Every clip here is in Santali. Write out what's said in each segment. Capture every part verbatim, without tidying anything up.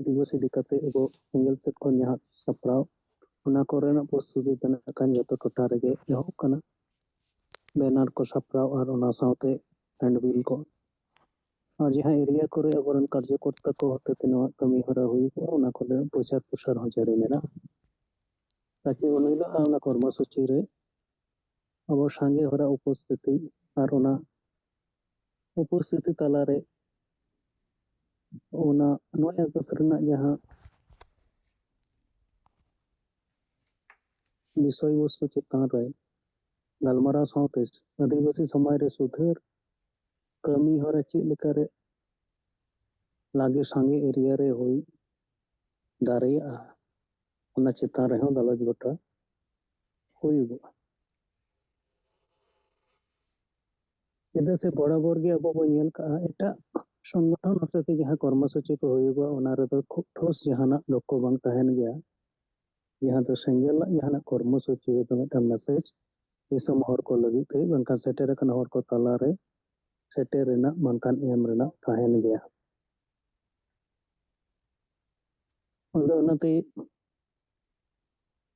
ᱫᱤᱵᱚᱥ ᱤᱫᱤ ᱠᱟᱛᱮ ᱟᱵᱚ ᱥᱮᱸᱜᱮᱞ ᱥᱮᱫ ᱠᱷᱚᱱ ᱡᱟᱦᱟᱸ ᱥᱟᱯᱲᱟᱣ, ᱚᱱᱟ ᱠᱚᱨᱮᱱᱟᱜ ᱯᱨᱚᱥᱛᱩᱛᱤ ᱫᱚ ᱱᱟᱜ ᱠᱷᱟᱱ ᱡᱚᱛᱚ ᱴᱚᱴᱷᱟ ᱨᱮᱜᱮ ᱮᱦᱚᱵ ᱠᱟᱱᱟ᱾ ᱵᱮᱱᱟᱨ ᱠᱚ ᱥᱟᱯᱲᱟᱣ ᱟᱨ ᱚᱱᱟ ᱥᱟᱶᱛᱮ ᱦᱮᱱᱰᱵᱤᱞ ᱠᱚ, ᱟᱨ ᱡᱟᱦᱟᱸ ᱮᱨᱤᱭᱟ ᱠᱚᱨᱮ ᱟᱵᱚᱨᱮᱱ ᱠᱟᱨᱡᱚᱠᱚᱨᱛᱟ ᱠᱚ ᱦᱚᱛᱮᱛᱮ ᱱᱚᱣᱟ ᱠᱟᱹᱢᱤ ᱦᱚᱨᱟ ᱦᱩᱭᱩᱜᱼᱟ, ᱚᱱᱟ ᱠᱚᱨᱮ ᱯᱨᱚᱪᱟᱨ ᱯᱨᱚᱥᱟᱨ ᱦᱚᱸ ᱡᱟᱹᱨᱤ ᱢᱮᱱᱟᱜᱼᱟ᱾ ᱛᱟᱠᱤ ᱩᱱ ᱦᱤᱞᱳᱜ ᱚᱱᱟ ᱠᱚᱨᱢᱚᱥᱩᱪᱤ ᱨᱮ ᱟᱵᱚ ᱥᱟᱸᱜᱮ ᱦᱚᱲᱟᱜ ᱩᱯᱚᱥᱛᱷᱤᱛᱤ ᱟᱨ ᱚᱱᱟ ᱩᱯᱚᱥᱛᱷᱤᱛᱤ ᱛᱟᱞᱟᱨᱮ ᱚᱱᱟ ᱱᱚᱭ ᱟᱜᱚᱥᱴ ᱨᱮᱱᱟᱜ ᱡᱟᱦᱟᱸ ᱵᱤᱥᱚᱭ ᱵᱚᱥᱛᱩ ᱪᱮᱛᱟᱱ ᱨᱮ ᱜᱟᱞᱢᱟᱨᱟᱣ ᱥᱟᱶᱛᱮ ᱟᱹᱫᱤᱵᱟᱹᱥᱤ ᱥᱚᱢᱟᱡᱽ ᱨᱮ ᱥᱩᱫᱷᱟᱹᱨ ᱠᱟᱹᱢᱤ ᱦᱚᱨᱟ ᱪᱮᱫ ᱞᱮᱠᱟᱨᱮ ᱞᱟᱜᱮ ᱥᱟᱸᱜᱮ ᱮᱨᱤᱭᱟ ᱨᱮ ᱦᱩᱭ ᱫᱟᱲᱮᱭᱟᱜᱼᱟ, ᱚᱱᱟ ᱪᱮᱛᱟᱱ ᱨᱮᱦᱚᱸ ᱜᱟᱞᱚᱪ ᱜᱚᱴᱟ ᱦᱩᱭᱩᱜᱚᱜᱼᱟ᱾ ᱪᱮᱫᱟᱜ ᱥᱮ ᱵᱚᱨᱟᱵᱚᱨ ᱜᱮ ᱟᱵᱚ ᱵᱚᱱ ᱧᱮᱞ ᱠᱟᱜᱼᱟ, ᱮᱴᱟᱜ ᱥᱚᱝᱜᱚᱴᱷᱚᱱ ᱦᱚᱛᱮᱛᱮ ᱡᱟᱦᱟᱸ ᱠᱚᱨᱢᱚᱥᱩᱪᱤ ᱠᱚ ᱦᱩᱭᱩᱜᱚᱜᱼᱟ, ᱚᱱᱟ ᱨᱮᱫᱚ ᱠᱷᱩᱵ ᱴᱷᱳᱥ ᱡᱟᱦᱟᱱᱟᱜ ᱞᱚᱠᱠᱷᱚ ᱵᱟᱝ ᱛᱟᱦᱮᱱ ᱜᱮᱭᱟ᱾ ᱡᱟᱦᱟᱸ ᱫᱚ ᱥᱮᱸᱜᱮᱞ ᱨᱮᱱᱟᱜ ᱡᱟᱦᱟᱱᱟᱜ ᱠᱚᱨᱢᱚᱥᱩᱪᱤ ᱨᱮᱫᱚ ᱢᱤᱫᱴᱟᱝ ᱢᱮᱥᱮᱡᱽ ᱫᱤᱥᱚᱢ ᱦᱚᱲ ᱠᱚ ᱞᱟᱹᱜᱤᱫ ᱛᱮ, ᱵᱟᱝᱠᱷᱟᱱ ᱥᱮᱴᱮᱨ ᱟᱠᱟᱱ ᱦᱚᱲ ᱠᱚ ᱛᱟᱞᱟᱨᱮ ᱥᱮᱴᱮᱨ ᱨᱮᱱᱟᱜ ᱵᱟᱝᱠᱷᱟᱱ ᱮᱢ ᱨᱮᱱᱟᱜ ᱛᱟᱦᱮᱱ ᱜᱮᱭᱟ᱾ ᱟᱫᱚ ᱚᱱᱟᱛᱮ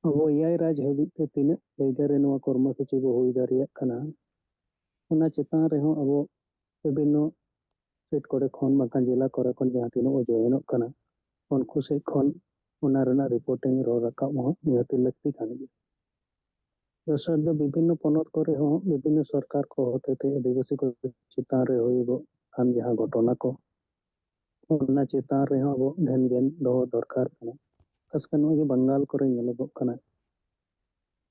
ᱟᱵᱚ ᱮᱭᱟᱭ ᱨᱟᱡᱽ ᱦᱟᱹᱵᱤᱡ ᱛᱮ ᱛᱤᱱᱟᱹᱜ ᱡᱟᱭᱜᱟ ᱨᱮ ᱱᱚᱣᱟ ᱠᱚᱨᱢᱚᱥᱩᱪᱤ ᱵᱚ ᱦᱩᱭ ᱫᱟᱲᱮᱭᱟᱜ ᱠᱟᱱᱟ, ᱚᱱᱟ ᱪᱮᱛᱟᱱ ᱨᱮᱦᱚᱸ ᱟᱵᱚ ᱵᱤᱵᱷᱤᱱᱱᱚ ᱥᱮᱴ ᱠᱚᱨᱮ ᱠᱷᱚᱱ ᱵᱟᱝᱠᱷᱟᱱ ᱡᱮᱞᱟ ᱠᱚᱨᱮ ᱠᱷᱚᱱ ᱡᱟᱦᱟᱸ ᱛᱤᱱᱟᱹᱜ ᱵᱚ ᱡᱚᱭᱮᱱᱚᱜ ᱠᱟᱱᱟ, ᱩᱱᱠᱩ ᱥᱮᱫ ᱠᱷᱚᱱ ᱚᱱᱟ ᱨᱮᱱᱟᱜ ᱨᱤᱯᱳᱨᱴᱤᱝ ᱨᱚᱲ ᱨᱟᱠᱟᱵ ᱦᱚᱸ ᱱᱤᱦᱟᱹᱛᱤ ᱞᱟᱹᱠᱛᱤ ᱠᱟᱱ ᱜᱮᱭᱟ᱾ ᱫᱚᱥᱟᱨ ᱫᱚ ᱵᱤᱵᱷᱤᱱᱱᱚ ᱯᱚᱱᱚᱛ ᱠᱚᱨᱮ ᱦᱚᱸ ᱵᱤᱵᱷᱤᱱᱱᱚ ᱥᱚᱨᱠᱟᱨ ᱠᱚ ᱦᱚᱛᱮᱛᱮ ᱟᱹᱫᱤᱵᱟᱹᱥᱤ ᱠᱚ ᱪᱮᱛᱟᱱ ᱨᱮ ᱦᱩᱭᱩᱜᱚᱜ ᱠᱟᱱ ᱡᱟᱦᱟᱸ ᱜᱷᱚᱴᱚᱱᱟ ᱠᱚ, ᱚᱱᱟ ᱪᱮᱛᱟᱱ ᱨᱮᱦᱚᱸ ᱟᱵᱚ ᱫᱷᱮᱭᱟᱱ ᱜᱮᱭᱟᱱ ᱫᱚᱦᱚ ᱫᱚᱨᱠᱟᱨ ᱠᱟᱱᱟ᱾ ᱠᱷᱟᱥ ᱠᱟᱨ ᱱᱚᱜᱼᱚᱭ ᱡᱮ ᱵᱟᱝᱜᱟᱞ ᱠᱚᱨᱮ ᱧᱮᱞᱚᱜᱚᱜ ᱠᱟᱱᱟ,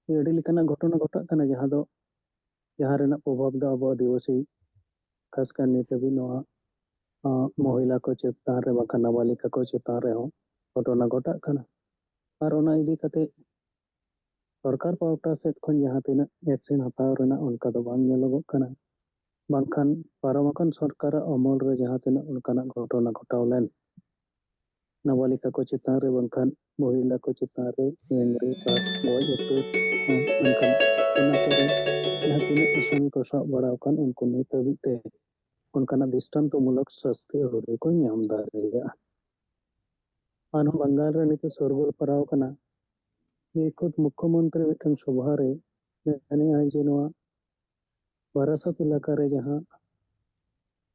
ᱡᱮ ᱟᱹᱰᱤ ᱞᱮᱠᱟᱱᱟᱜ ᱜᱷᱚᱴᱚᱱᱟ ᱜᱷᱚᱴᱟᱜ ᱠᱟᱱᱟ, ᱡᱟᱦᱟᱸ ᱫᱚ, ᱡᱟᱦᱟᱸ ᱨᱮᱱᱟᱜ ᱯᱨᱚᱵᱷᱟᱵᱽ ᱫᱚ ᱟᱵᱚ ᱟᱹᱫᱤᱵᱟᱹᱥᱤ, ᱠᱷᱟᱥ ᱠᱟᱨ ᱱᱤᱛ ᱦᱟᱹᱵᱤᱡ ᱱᱚᱣᱟ, ᱟᱸ, ᱢᱚᱦᱤᱞᱟ ᱠᱚ ᱪᱮᱛᱟᱱ ᱨᱮ ᱵᱟᱝᱠᱷᱟᱱ ᱱᱟᱵᱟᱞᱤᱠᱟ ᱠᱚ ᱪᱮᱛᱟᱱ ᱨᱮᱦᱚᱸ ᱜᱷᱚᱴᱚᱱᱟ ᱜᱷᱚᱴᱟᱜ ᱠᱟᱱᱟ᱾ ᱟᱨ ᱚᱱᱟ ᱤᱫᱤ ᱠᱟᱛᱮ ᱥᱚᱨᱠᱟᱨ ᱯᱟᱦᱴᱟ ᱥᱮᱫ ᱠᱷᱚᱱ ᱡᱟᱦᱟᱸ ᱛᱤᱱᱟᱹᱜ ᱮᱠᱥᱮᱱ ᱦᱟᱛᱟᱣ ᱨᱮᱱᱟᱜ ᱚᱱᱠᱟ ᱫᱚ ᱵᱟᱝ ᱧᱮᱞᱚᱜᱚᱜ ᱠᱟᱱᱟ᱾ ᱵᱟᱝᱠᱷᱟᱱ ᱯᱟᱨᱚᱢ ᱟᱠᱟᱱ ᱥᱚᱨᱠᱟᱨᱟᱜ ᱟᱢᱚᱞ ᱨᱮ ᱡᱟᱦᱟᱸ ᱛᱤᱱᱟᱹᱜ ᱚᱱᱠᱟᱱᱟᱜ ᱜᱷᱚᱴᱚᱱᱟ ᱜᱷᱚᱴᱟᱣ ᱞᱮᱱ, ᱱᱟᱵᱟᱞᱤᱠᱟ ᱠᱚ ᱪᱮᱛᱟᱱ ᱨᱮ ᱵᱟᱝᱠᱷᱟᱱ ᱢᱚᱦᱤᱞᱟ ᱠᱚ ᱪᱮᱛᱟᱱ ᱨᱮ ᱨᱮᱯ ᱟᱨ ᱜᱚᱡ ᱩᱛᱟᱹᱨ ᱦᱚᱸ, ᱢᱮᱱᱠᱷᱟᱱ ᱚᱱᱟ ᱠᱚᱨᱮ ᱡᱟᱦᱟᱸ ᱛᱤᱱᱟᱹᱜ ᱟᱥᱟᱢᱤ ᱠᱚ ᱥᱟᱵ ᱵᱟᱲᱟ ᱟᱠᱟᱱ, ᱩᱱᱠᱩ ᱱᱤᱛ ᱦᱟᱹᱵᱤᱡ ᱛᱮ ᱚᱱᱠᱟᱱᱟᱜ ᱫᱨᱤᱥᱴᱟᱱᱛᱚ ᱢᱩᱞᱚᱠ ᱥᱟᱥᱛᱤ ᱟᱹᱣᱨᱤ ᱠᱚ ᱧᱟᱢ ᱫᱟᱲᱮᱭᱟᱜᱼᱟ᱾ ᱟᱨᱦᱚᱸ ᱵᱟᱝᱜᱟᱞ ᱨᱮ ᱱᱤᱛᱚᱜ ᱥᱚᱨᱜᱚᱞ ᱯᱟᱨᱟᱣ ᱠᱟᱱᱟ᱾ ᱡᱮ ᱠᱷᱩᱫ ᱢᱩᱠᱷᱭᱚᱢᱚᱱᱛᱨᱤ ᱢᱤᱫᱴᱟᱝ ᱥᱚᱵᱷᱟ ᱨᱮ ᱢᱮᱱᱮᱫᱼᱟᱭ ᱡᱮ ᱱᱚᱣᱟ ᱵᱟᱨᱟᱥᱟᱛ ᱮᱞᱟᱠᱟ ᱨᱮ ᱡᱟᱦᱟᱸ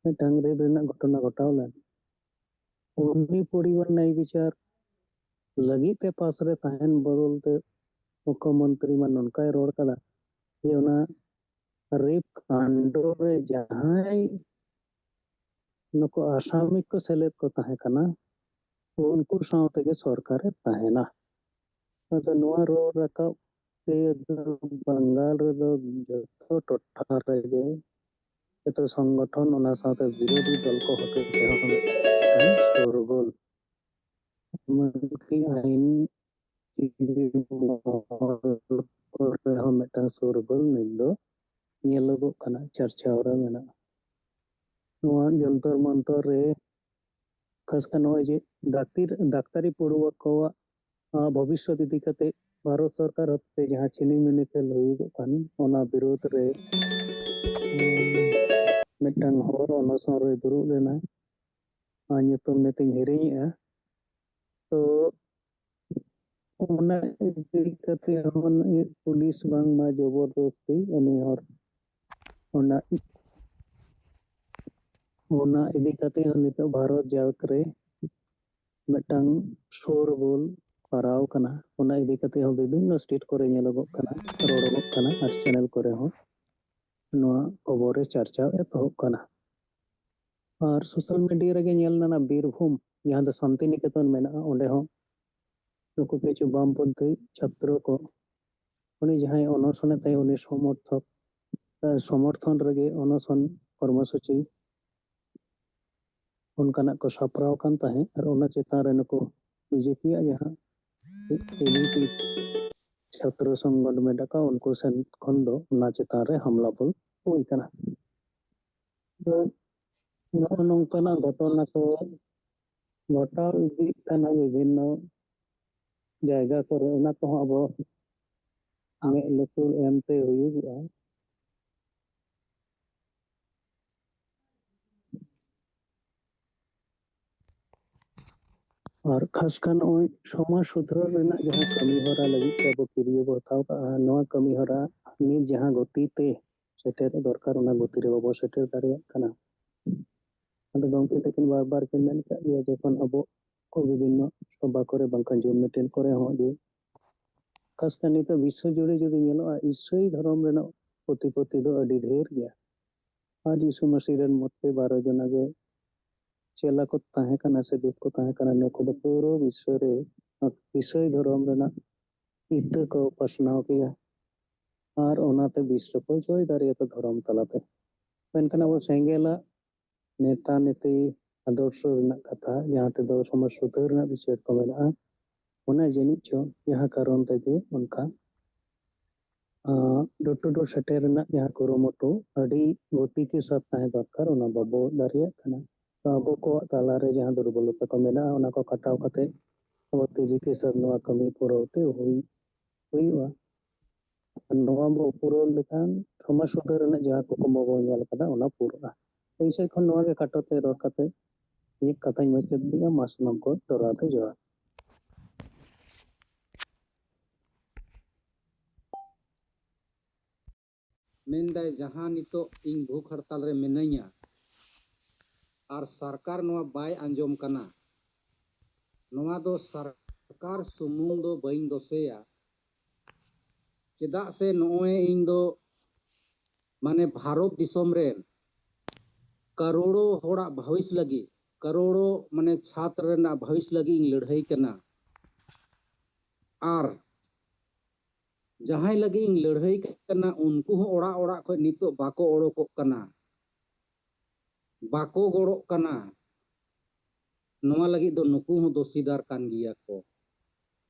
ᱢᱤᱫᱴᱟᱝ ᱨᱮᱯ ᱨᱮᱱᱟᱜ ᱜᱷᱚᱴᱚᱱᱟ ᱜᱷᱚᱴᱟᱣ ᱞᱮᱱ, ᱩᱱᱤ ᱯᱚᱨᱤᱵᱟᱨ ᱱᱟᱭ ᱵᱤᱪᱟᱨ ᱞᱟᱹᱜᱤᱫ ᱛᱮ ᱯᱟᱥ ᱨᱮ ᱛᱟᱦᱮᱱ ᱵᱚᱫᱚᱞ ᱛᱮ ᱢᱩᱠᱷᱭᱚᱢᱚᱱᱛᱨᱤ ᱢᱟ ᱱᱚᱝᱠᱟᱭ ᱨᱚᱲ ᱠᱟᱫᱟ ᱡᱮ ᱚᱱᱟ ᱨᱮᱯ ᱠᱟᱱᱰ ᱨᱮ ᱡᱟᱦᱟᱸᱭ ᱱᱩᱠᱩ ᱟᱥᱟᱢᱤ ᱠᱚ ᱥᱮᱞᱮᱫ ᱠᱚ ᱛᱟᱦᱮᱸ ᱠᱟᱱᱟ, ᱩᱱᱠᱩ ᱥᱟᱶ ᱛᱮᱜᱮ ᱥᱚᱨᱠᱟᱨᱮ ᱛᱟᱦᱮᱱᱟ᱾ ᱟᱫᱚ ᱱᱚᱣᱟ ᱨᱚᱲ ᱨᱟᱠᱟᱵ ᱛᱮ ᱫᱚ ᱵᱟᱝᱜᱟᱞ ᱨᱮᱫᱚ ᱡᱚᱛᱚ ᱴᱚᱴᱷᱟ ᱨᱮᱜᱮ ᱡᱚᱛᱚ ᱥᱚᱝᱜᱚᱴᱷᱚᱱ, ᱚᱱᱟ ᱥᱟᱶᱛᱮ ᱵᱤᱨᱳᱫᱷᱤ ᱫᱚᱞ ᱠᱚ ᱦᱚᱛᱮ ᱛᱮᱦᱚᱸ ᱢᱤᱫᱴᱟᱝ ᱥᱚᱨᱜᱚᱞ, ᱮᱢᱚᱱᱠᱤ ᱟᱹᱭᱤᱱ ᱡᱤᱵᱤ ᱢᱚᱦᱚᱞ ᱠᱚᱨᱮ ᱦᱚᱸ ᱢᱤᱫᱴᱟᱝ ᱥᱚᱨᱜᱚᱞ ᱱᱤᱛ ᱫᱚ ᱧᱮᱞᱚᱜᱚᱜ ᱠᱟᱱᱟ, ᱪᱟᱨᱪᱟᱣ ᱨᱮ ᱢᱮᱱᱟᱜᱼᱟ᱾ ᱱᱚᱣᱟ ᱡᱚᱱᱛᱚᱨ ᱢᱚᱱᱛᱚᱨ ᱨᱮ ᱠᱷᱟᱥ ᱠᱟᱨ ᱱᱚᱜᱼᱚᱭ ᱡᱮ ᱰᱟᱠᱛᱤᱨ, ᱰᱟᱠᱛᱟᱨᱤ ᱯᱟᱹᱲᱩᱣᱟᱹ ᱠᱚᱣᱟᱜ, ᱟᱸ, ᱵᱷᱚᱵᱤᱥᱥᱚᱛ ᱤᱫᱤ ᱠᱟᱛᱮ ᱵᱷᱟᱨᱚᱛ ᱥᱚᱨᱠᱟᱨ ᱦᱚᱛᱮ ᱡᱟᱦᱟᱸ ᱪᱷᱤᱱᱤᱢᱤᱱᱤ ᱠᱷᱮᱞ ᱦᱩᱭᱩᱜᱚᱜ ᱠᱟᱱ, ᱚᱱᱟ ᱵᱤᱨᱳᱫᱷ ᱨᱮ, ᱩᱸ, ᱢᱤᱫᱴᱟᱝ ᱦᱚᱲ ᱚᱱᱚᱥᱚᱱ ᱨᱮ ᱫᱩᱲᱩᱵ ᱞᱮᱱᱟ᱾ ᱟᱨ ᱧᱩᱛᱩᱢ ᱱᱤᱛᱤᱧ ᱦᱤᱲᱤᱧᱮᱜᱼᱟ᱾ ᱛᱚ, ᱚᱱᱟ ᱤᱫᱤ ᱠᱟᱛᱮ ᱦᱚᱸ ᱱᱩᱭ ᱯᱩᱞᱤᱥ ᱵᱟᱝᱢᱟ ᱡᱚᱵᱚᱨᱫᱚᱥᱛᱤ ᱩᱱᱤ ᱦᱚᱲ, ᱚᱱᱟ, ᱚᱱᱟ ᱤᱫᱤ ᱠᱟᱛᱮ ᱦᱚᱸ ᱱᱤᱛᱚᱜ ᱵᱷᱟᱨᱚᱛ ᱡᱟᱠ ᱨᱮ ᱢᱤᱫᱴᱟᱝ ᱥᱳᱨᱜᱳᱞ ᱯᱟᱨᱟᱣ ᱠᱟᱱᱟ᱾ ᱚᱱᱟ ᱤᱫᱤ ᱠᱟᱛᱮ ᱦᱚᱸ ᱵᱤᱵᱷᱤᱱᱱᱚ ᱥᱴᱮᱴ ᱠᱚᱨᱮ ᱧᱮᱞᱚᱜᱚᱜ ᱠᱟᱱᱟ, ᱨᱚᱲᱚᱜᱚᱜ ᱠᱟᱱᱟ, ᱟᱨ ᱪᱮᱱᱮᱞ ᱠᱚᱨᱮ ᱦᱚᱸ ᱱᱚᱣᱟ ᱠᱷᱚᱵᱚᱨ ᱨᱮ ᱪᱟᱨᱪᱟᱣ ᱮᱛᱚᱦᱚᱵ ᱠᱟᱱᱟ᱾ ᱟᱨ ᱥᱳᱥᱟᱞ ᱢᱤᱰᱤᱭᱟ ᱨᱮᱜᱮ ᱧᱮᱞ ᱞᱮᱱᱟ, ᱵᱤᱨᱵᱷᱩᱢ, ᱡᱟᱦᱟᱸ ᱫᱚ ᱥᱟᱱᱛᱤᱱᱤᱠᱮᱛᱚᱱ ᱢᱮᱱᱟᱜᱼᱟ, ᱚᱸᱰᱮ ᱦᱚᱸ ᱱᱩᱠᱩ ᱠᱤᱪᱷᱩ ᱵᱟᱢᱯᱚᱱᱛᱷᱤ ᱪᱷᱟᱛᱨᱚ ᱠᱚ, ᱩᱱᱤ ᱡᱟᱦᱟᱸᱭ ᱚᱱᱚᱥᱚᱱᱮᱫ ᱛᱟᱦᱮᱸ, ᱩᱱᱤ ᱥᱚᱢᱚᱨᱛᱷᱚᱠ, ᱮ, ᱥᱚᱢᱚᱨᱛᱷᱚᱱ ᱨᱮᱜᱮ ᱚᱱᱚᱥᱚᱱ ᱠᱚᱨᱢᱚᱥᱩᱪᱤ ᱚᱱᱠᱟᱱᱟᱜ ᱠᱚ ᱥᱟᱯᱲᱟᱣ ᱠᱟᱱ ᱛᱟᱦᱮᱸᱫ᱾ ᱟᱨ ᱚᱱᱟ ᱪᱮᱛᱟᱱ ᱨᱮ ᱱᱩᱠᱩ ᱵᱤᱡᱮᱯᱤ ᱭᱟᱜ ᱡᱟᱦᱟᱸ ᱮᱵᱤᱯᱤ ᱪᱷᱟᱛᱨᱚ ᱥᱚᱝᱜᱚᱴᱷᱚᱱ ᱢᱮᱱᱟᱜ ᱟᱠᱟᱫ, ᱩᱱᱠᱩ ᱥᱮᱱ ᱠᱷᱚᱱ ᱫᱚ ᱚᱱᱟ ᱪᱮᱛᱟᱱ ᱨᱮ ᱦᱟᱢᱞᱟ ᱵᱚᱞ ᱦᱩᱭ ᱠᱟᱱᱟ᱾ ᱛᱚ ᱱᱚᱜᱼᱚ ᱱᱚᱝᱠᱟᱱᱟᱜ ᱜᱷᱚᱴᱚᱱᱟ ᱠᱚ ᱜᱷᱚᱴᱟᱣ ᱤᱫᱤᱜ ᱠᱟᱱᱟ ᱵᱤᱵᱷᱤᱱᱱᱚ ᱡᱟᱭᱜᱟ ᱠᱚᱨᱮ, ᱚᱱᱟ ᱠᱚᱦᱚᱸ ᱟᱵᱚ ᱢᱮᱫ ᱞᱩᱛᱩᱨ ᱮᱢᱛᱮ ᱦᱩᱭᱩᱜᱚᱜᱼᱟ᱾ ᱟᱨ ᱠᱷᱟᱥ ᱠᱟᱨ ᱱᱚᱜᱼᱚᱭ ᱥᱚᱢᱟᱡᱽ ᱥᱩᱫᱷᱟᱹᱨ ᱨᱮᱱᱟᱜ ᱡᱟᱦᱟᱸ ᱠᱟᱹᱢᱤ ᱦᱚᱨᱟ ᱞᱟᱹᱜᱤᱫ ᱛᱮ ᱟᱵᱚ ᱠᱤᱨᱭᱟᱹ ᱵᱚ ᱦᱟᱛᱟᱣ ᱠᱟᱜᱼᱟ, ᱱᱚᱣᱟ ᱠᱟᱹᱢᱤ ᱦᱚᱨᱟ ᱱᱤᱛ ᱡᱟᱦᱟᱸ ᱜᱚᱛᱤ ᱛᱮ ᱥᱮᱴᱮᱨ ᱫᱚᱨᱠᱟᱨ, ᱚᱱᱟ ᱜᱚᱛᱤ ᱨᱮ ᱵᱟᱵᱚ ᱥᱮᱴᱮᱨ ᱫᱟᱲᱮᱭᱟᱜ ᱠᱟᱱᱟ᱾ ᱟᱫᱚ ᱜᱚᱢᱠᱮ ᱛᱟᱹᱠᱤᱱ ᱵᱟᱨ ᱵᱟᱨ ᱠᱤᱱ ᱢᱮᱱ ᱠᱟᱜ ᱜᱮᱭᱟ, ᱡᱚᱠᱷᱚᱱ ᱟᱵᱚ ᱠᱚ ᱵᱤᱵᱷᱤᱱᱱᱚ ᱥᱚᱵᱷᱟ ᱠᱚᱨᱮ ᱵᱟᱝᱠᱷᱟᱱ ᱡᱩᱢ ᱢᱤᱴᱤᱝ ᱠᱚᱨᱮ ᱦᱚᱸ, ᱡᱮ ᱠᱷᱟᱥ ᱠᱟᱨ ᱱᱤᱛᱚᱜ ᱵᱤᱥᱥᱚ ᱡᱩᱲᱮ ᱡᱩᱫᱤ ᱧᱮᱞᱚᱜᱼᱟ, ᱤᱥᱟᱹᱭ ᱫᱷᱚᱨᱚᱢ ᱨᱮᱱᱟᱜ ᱩᱛᱯᱚᱛᱛᱤ ᱫᱚ ᱟᱹᱰᱤ ᱰᱷᱮᱨ ᱜᱮᱭᱟ᱾ ᱟᱨ ᱡᱤᱥᱩ ᱢᱟᱹᱥᱤ ᱨᱮᱱ ᱢᱚᱛᱮ ᱵᱟᱨᱚ ᱡᱚᱱᱟ ᱜᱮ ᱪᱮᱞᱟ ᱠᱚ ᱛᱟᱦᱮᱸ ᱠᱟᱱᱟ ᱥᱮ ᱫᱩᱛ ᱠᱚ ᱛᱟᱦᱮᱸ ᱠᱟᱱᱟ, ᱱᱩᱠᱩ ᱫᱚ ᱯᱩᱨᱟᱹ ᱵᱤᱥᱥᱚ ᱨᱮ ᱤᱥᱟᱹᱭ ᱫᱷᱚᱨᱚᱢ ᱨᱮᱱᱟᱜ ᱤᱛᱟᱹ ᱠᱚ ᱯᱟᱥᱱᱟᱣ ᱠᱮᱭᱟ᱾ ᱟᱨ ᱚᱱᱟᱛᱮ ᱵᱤᱥᱥᱚ ᱠᱚ ᱡᱚᱭ ᱫᱟᱲᱮᱭᱟᱫᱟ ᱫᱷᱚᱨᱚᱢ ᱛᱟᱞᱟᱛᱮ᱾ ᱢᱮᱱᱠᱷᱟᱱ ᱟᱵᱚ ᱥᱮᱸᱜᱮᱞᱟᱜ ᱱᱮᱛᱟ ᱱᱮᱛᱤ ᱟᱫᱚᱨᱥᱚ ᱨᱮᱱᱟᱜ ᱠᱟᱛᱷᱟ, ᱡᱟᱦᱟᱸ ᱛᱮᱫᱚ ᱥᱚᱢᱟᱡᱽ ᱥᱩᱫᱷᱟᱹᱨ ᱨᱮᱱᱟᱜ ᱵᱤᱪᱟᱹᱨ ᱠᱚ ᱢᱮᱱᱟᱜᱼᱟ, ᱚᱱᱟ ᱡᱟᱹᱱᱤᱡ ᱪᱚ ᱡᱟᱦᱟᱸ ᱠᱟᱨᱚᱱ ᱛᱮᱜᱮ ᱚᱱᱠᱟ ᱰᱳᱨ ᱴᱩ ᱰᱳᱨ ᱥᱮᱴᱮᱨ ᱨᱮᱱᱟᱜ ᱡᱟᱦᱟᱸ ᱠᱩᱨᱩᱢᱩᱴᱩ ᱟᱹᱰᱤ ᱜᱚᱛᱤ ᱠᱮ ᱥᱟᱛ ᱛᱟᱦᱮᱸ ᱫᱚᱨᱠᱟᱨ, ᱚᱱᱟ ᱵᱟᱵᱚ ᱫᱟᱲᱮᱭᱟᱜ ᱠᱟᱱᱟ᱾ ᱛᱚ ᱟᱵᱚ ᱠᱚᱣᱟᱜ ᱛᱟᱞᱟᱨᱮ ᱡᱟᱦᱟᱸ ᱫᱩᱨᱵᱚᱞᱚᱛᱟ ᱠᱚ ᱢᱮᱱᱟᱜᱼᱟ, ᱚᱱᱟ ᱠᱚ ᱠᱟᱴᱟᱣ ᱠᱟᱛᱮ ᱟᱵᱚ ᱛᱮᱡᱤ ᱠᱮ ᱥᱟᱛ ᱱᱚᱣᱟ ᱠᱟᱹᱢᱤ ᱯᱩᱨᱟᱹᱣ ᱛᱮ ᱦᱩᱭ ᱦᱩᱭᱩᱜᱼᱟ᱾ ᱟᱨ ᱱᱚᱣᱟ ᱵᱚ ᱯᱩᱨᱟᱹᱣ ᱞᱮᱠᱷᱟᱱ ᱥᱚᱢᱟᱡᱽ ᱥᱩᱫᱷᱟᱹᱨ ᱨᱮᱱᱟᱜ ᱡᱟᱦᱟᱸ ᱠᱩᱠᱢᱩ ᱵᱚᱱ ᱧᱮᱞ ᱠᱟᱫᱟ, ᱚᱱᱟ ᱯᱩᱨᱟᱹᱜᱼᱟ᱾ ᱤᱧ ᱥᱮᱫ ᱠᱷᱚᱱ ᱱᱚᱣᱟ ᱜᱮ ᱠᱷᱟᱴᱚ ᱛᱮ ᱨᱚᱲ ᱠᱟᱛᱮ ᱤᱧᱟᱹᱜ ᱠᱟᱛᱷᱟᱧ ᱢᱩᱪᱟᱹᱫ ᱮᱫᱟ᱾ ᱢᱟ ᱥᱟᱱᱟᱢ ᱠᱚ ᱫᱚᱦᱲᱟ ᱛᱮ ᱡᱚᱦᱟᱨ᱾ ᱢᱮᱱᱫᱟᱭ, ᱡᱟᱦᱟᱸ ᱱᱤᱛᱚᱜ ᱤᱧ ᱵᱷᱩᱠ ᱦᱟᱲᱛᱟᱞ ᱨᱮ ᱢᱤᱱᱟᱹᱧᱟ ᱟᱨ ᱥᱚᱨᱠᱟᱨ ᱱᱚᱣᱟ ᱵᱟᱭ ᱟᱸᱡᱚᱢ ᱠᱟᱱᱟ, ᱱᱚᱣᱟ ᱫᱚ ᱥᱚᱨᱠᱟᱨ ᱥᱩᱢᱩᱝ ᱫᱚ ᱵᱟᱹᱧ ᱫᱳᱥᱮᱭᱟ᱾ ᱪᱮᱫᱟᱜ ᱥᱮ ᱱᱚᱜᱼᱚᱭ ᱤᱧ ᱫᱚ ᱢᱟᱱᱮ ᱵᱷᱟᱨᱚᱛ ᱫᱤᱥᱚᱢ ᱨᱮᱱ ᱠᱟᱨᱳᱲᱚ ᱦᱚᱲᱟᱜ ᱵᱷᱟᱵᱤᱥ ᱞᱟᱹᱜᱤᱫ, ᱠᱟᱨᱳᱲᱚ ᱢᱟᱱᱮ ᱪᱷᱟᱛᱨ ᱨᱮᱱᱟᱜ ᱵᱷᱟᱵᱤᱥ ᱞᱟᱹᱜᱤᱫ ᱤᱧ ᱞᱟᱹᱲᱦᱟᱹᱭ ᱠᱟᱱᱟ᱾ ᱟᱨ ᱡᱟᱦᱟᱸᱭ ᱞᱟᱹᱜᱤᱫ ᱤᱧ ᱞᱟᱹᱲᱦᱟᱹᱭ ᱠᱟᱱᱟ, ᱩᱱᱠᱩ ᱦᱚᱸ ᱚᱲᱟᱜ ᱚᱲᱟᱜ ᱠᱷᱚᱱ ᱱᱤᱛᱚᱜ ᱵᱟᱠᱚ ᱚᱰᱚᱠᱚᱜ ᱠᱟᱱᱟ, ᱵᱟᱠᱚ ᱜᱚᱲᱚᱜ ᱠᱟᱱᱟ᱾ ᱱᱚᱣᱟ ᱞᱟᱹᱜᱤᱫ ᱫᱚ ᱱᱩᱠᱩ ᱦᱚᱸ ᱫᱳᱥᱤᱫᱟᱨ ᱠᱟᱱ ᱜᱮᱭᱟ ᱠᱚ᱾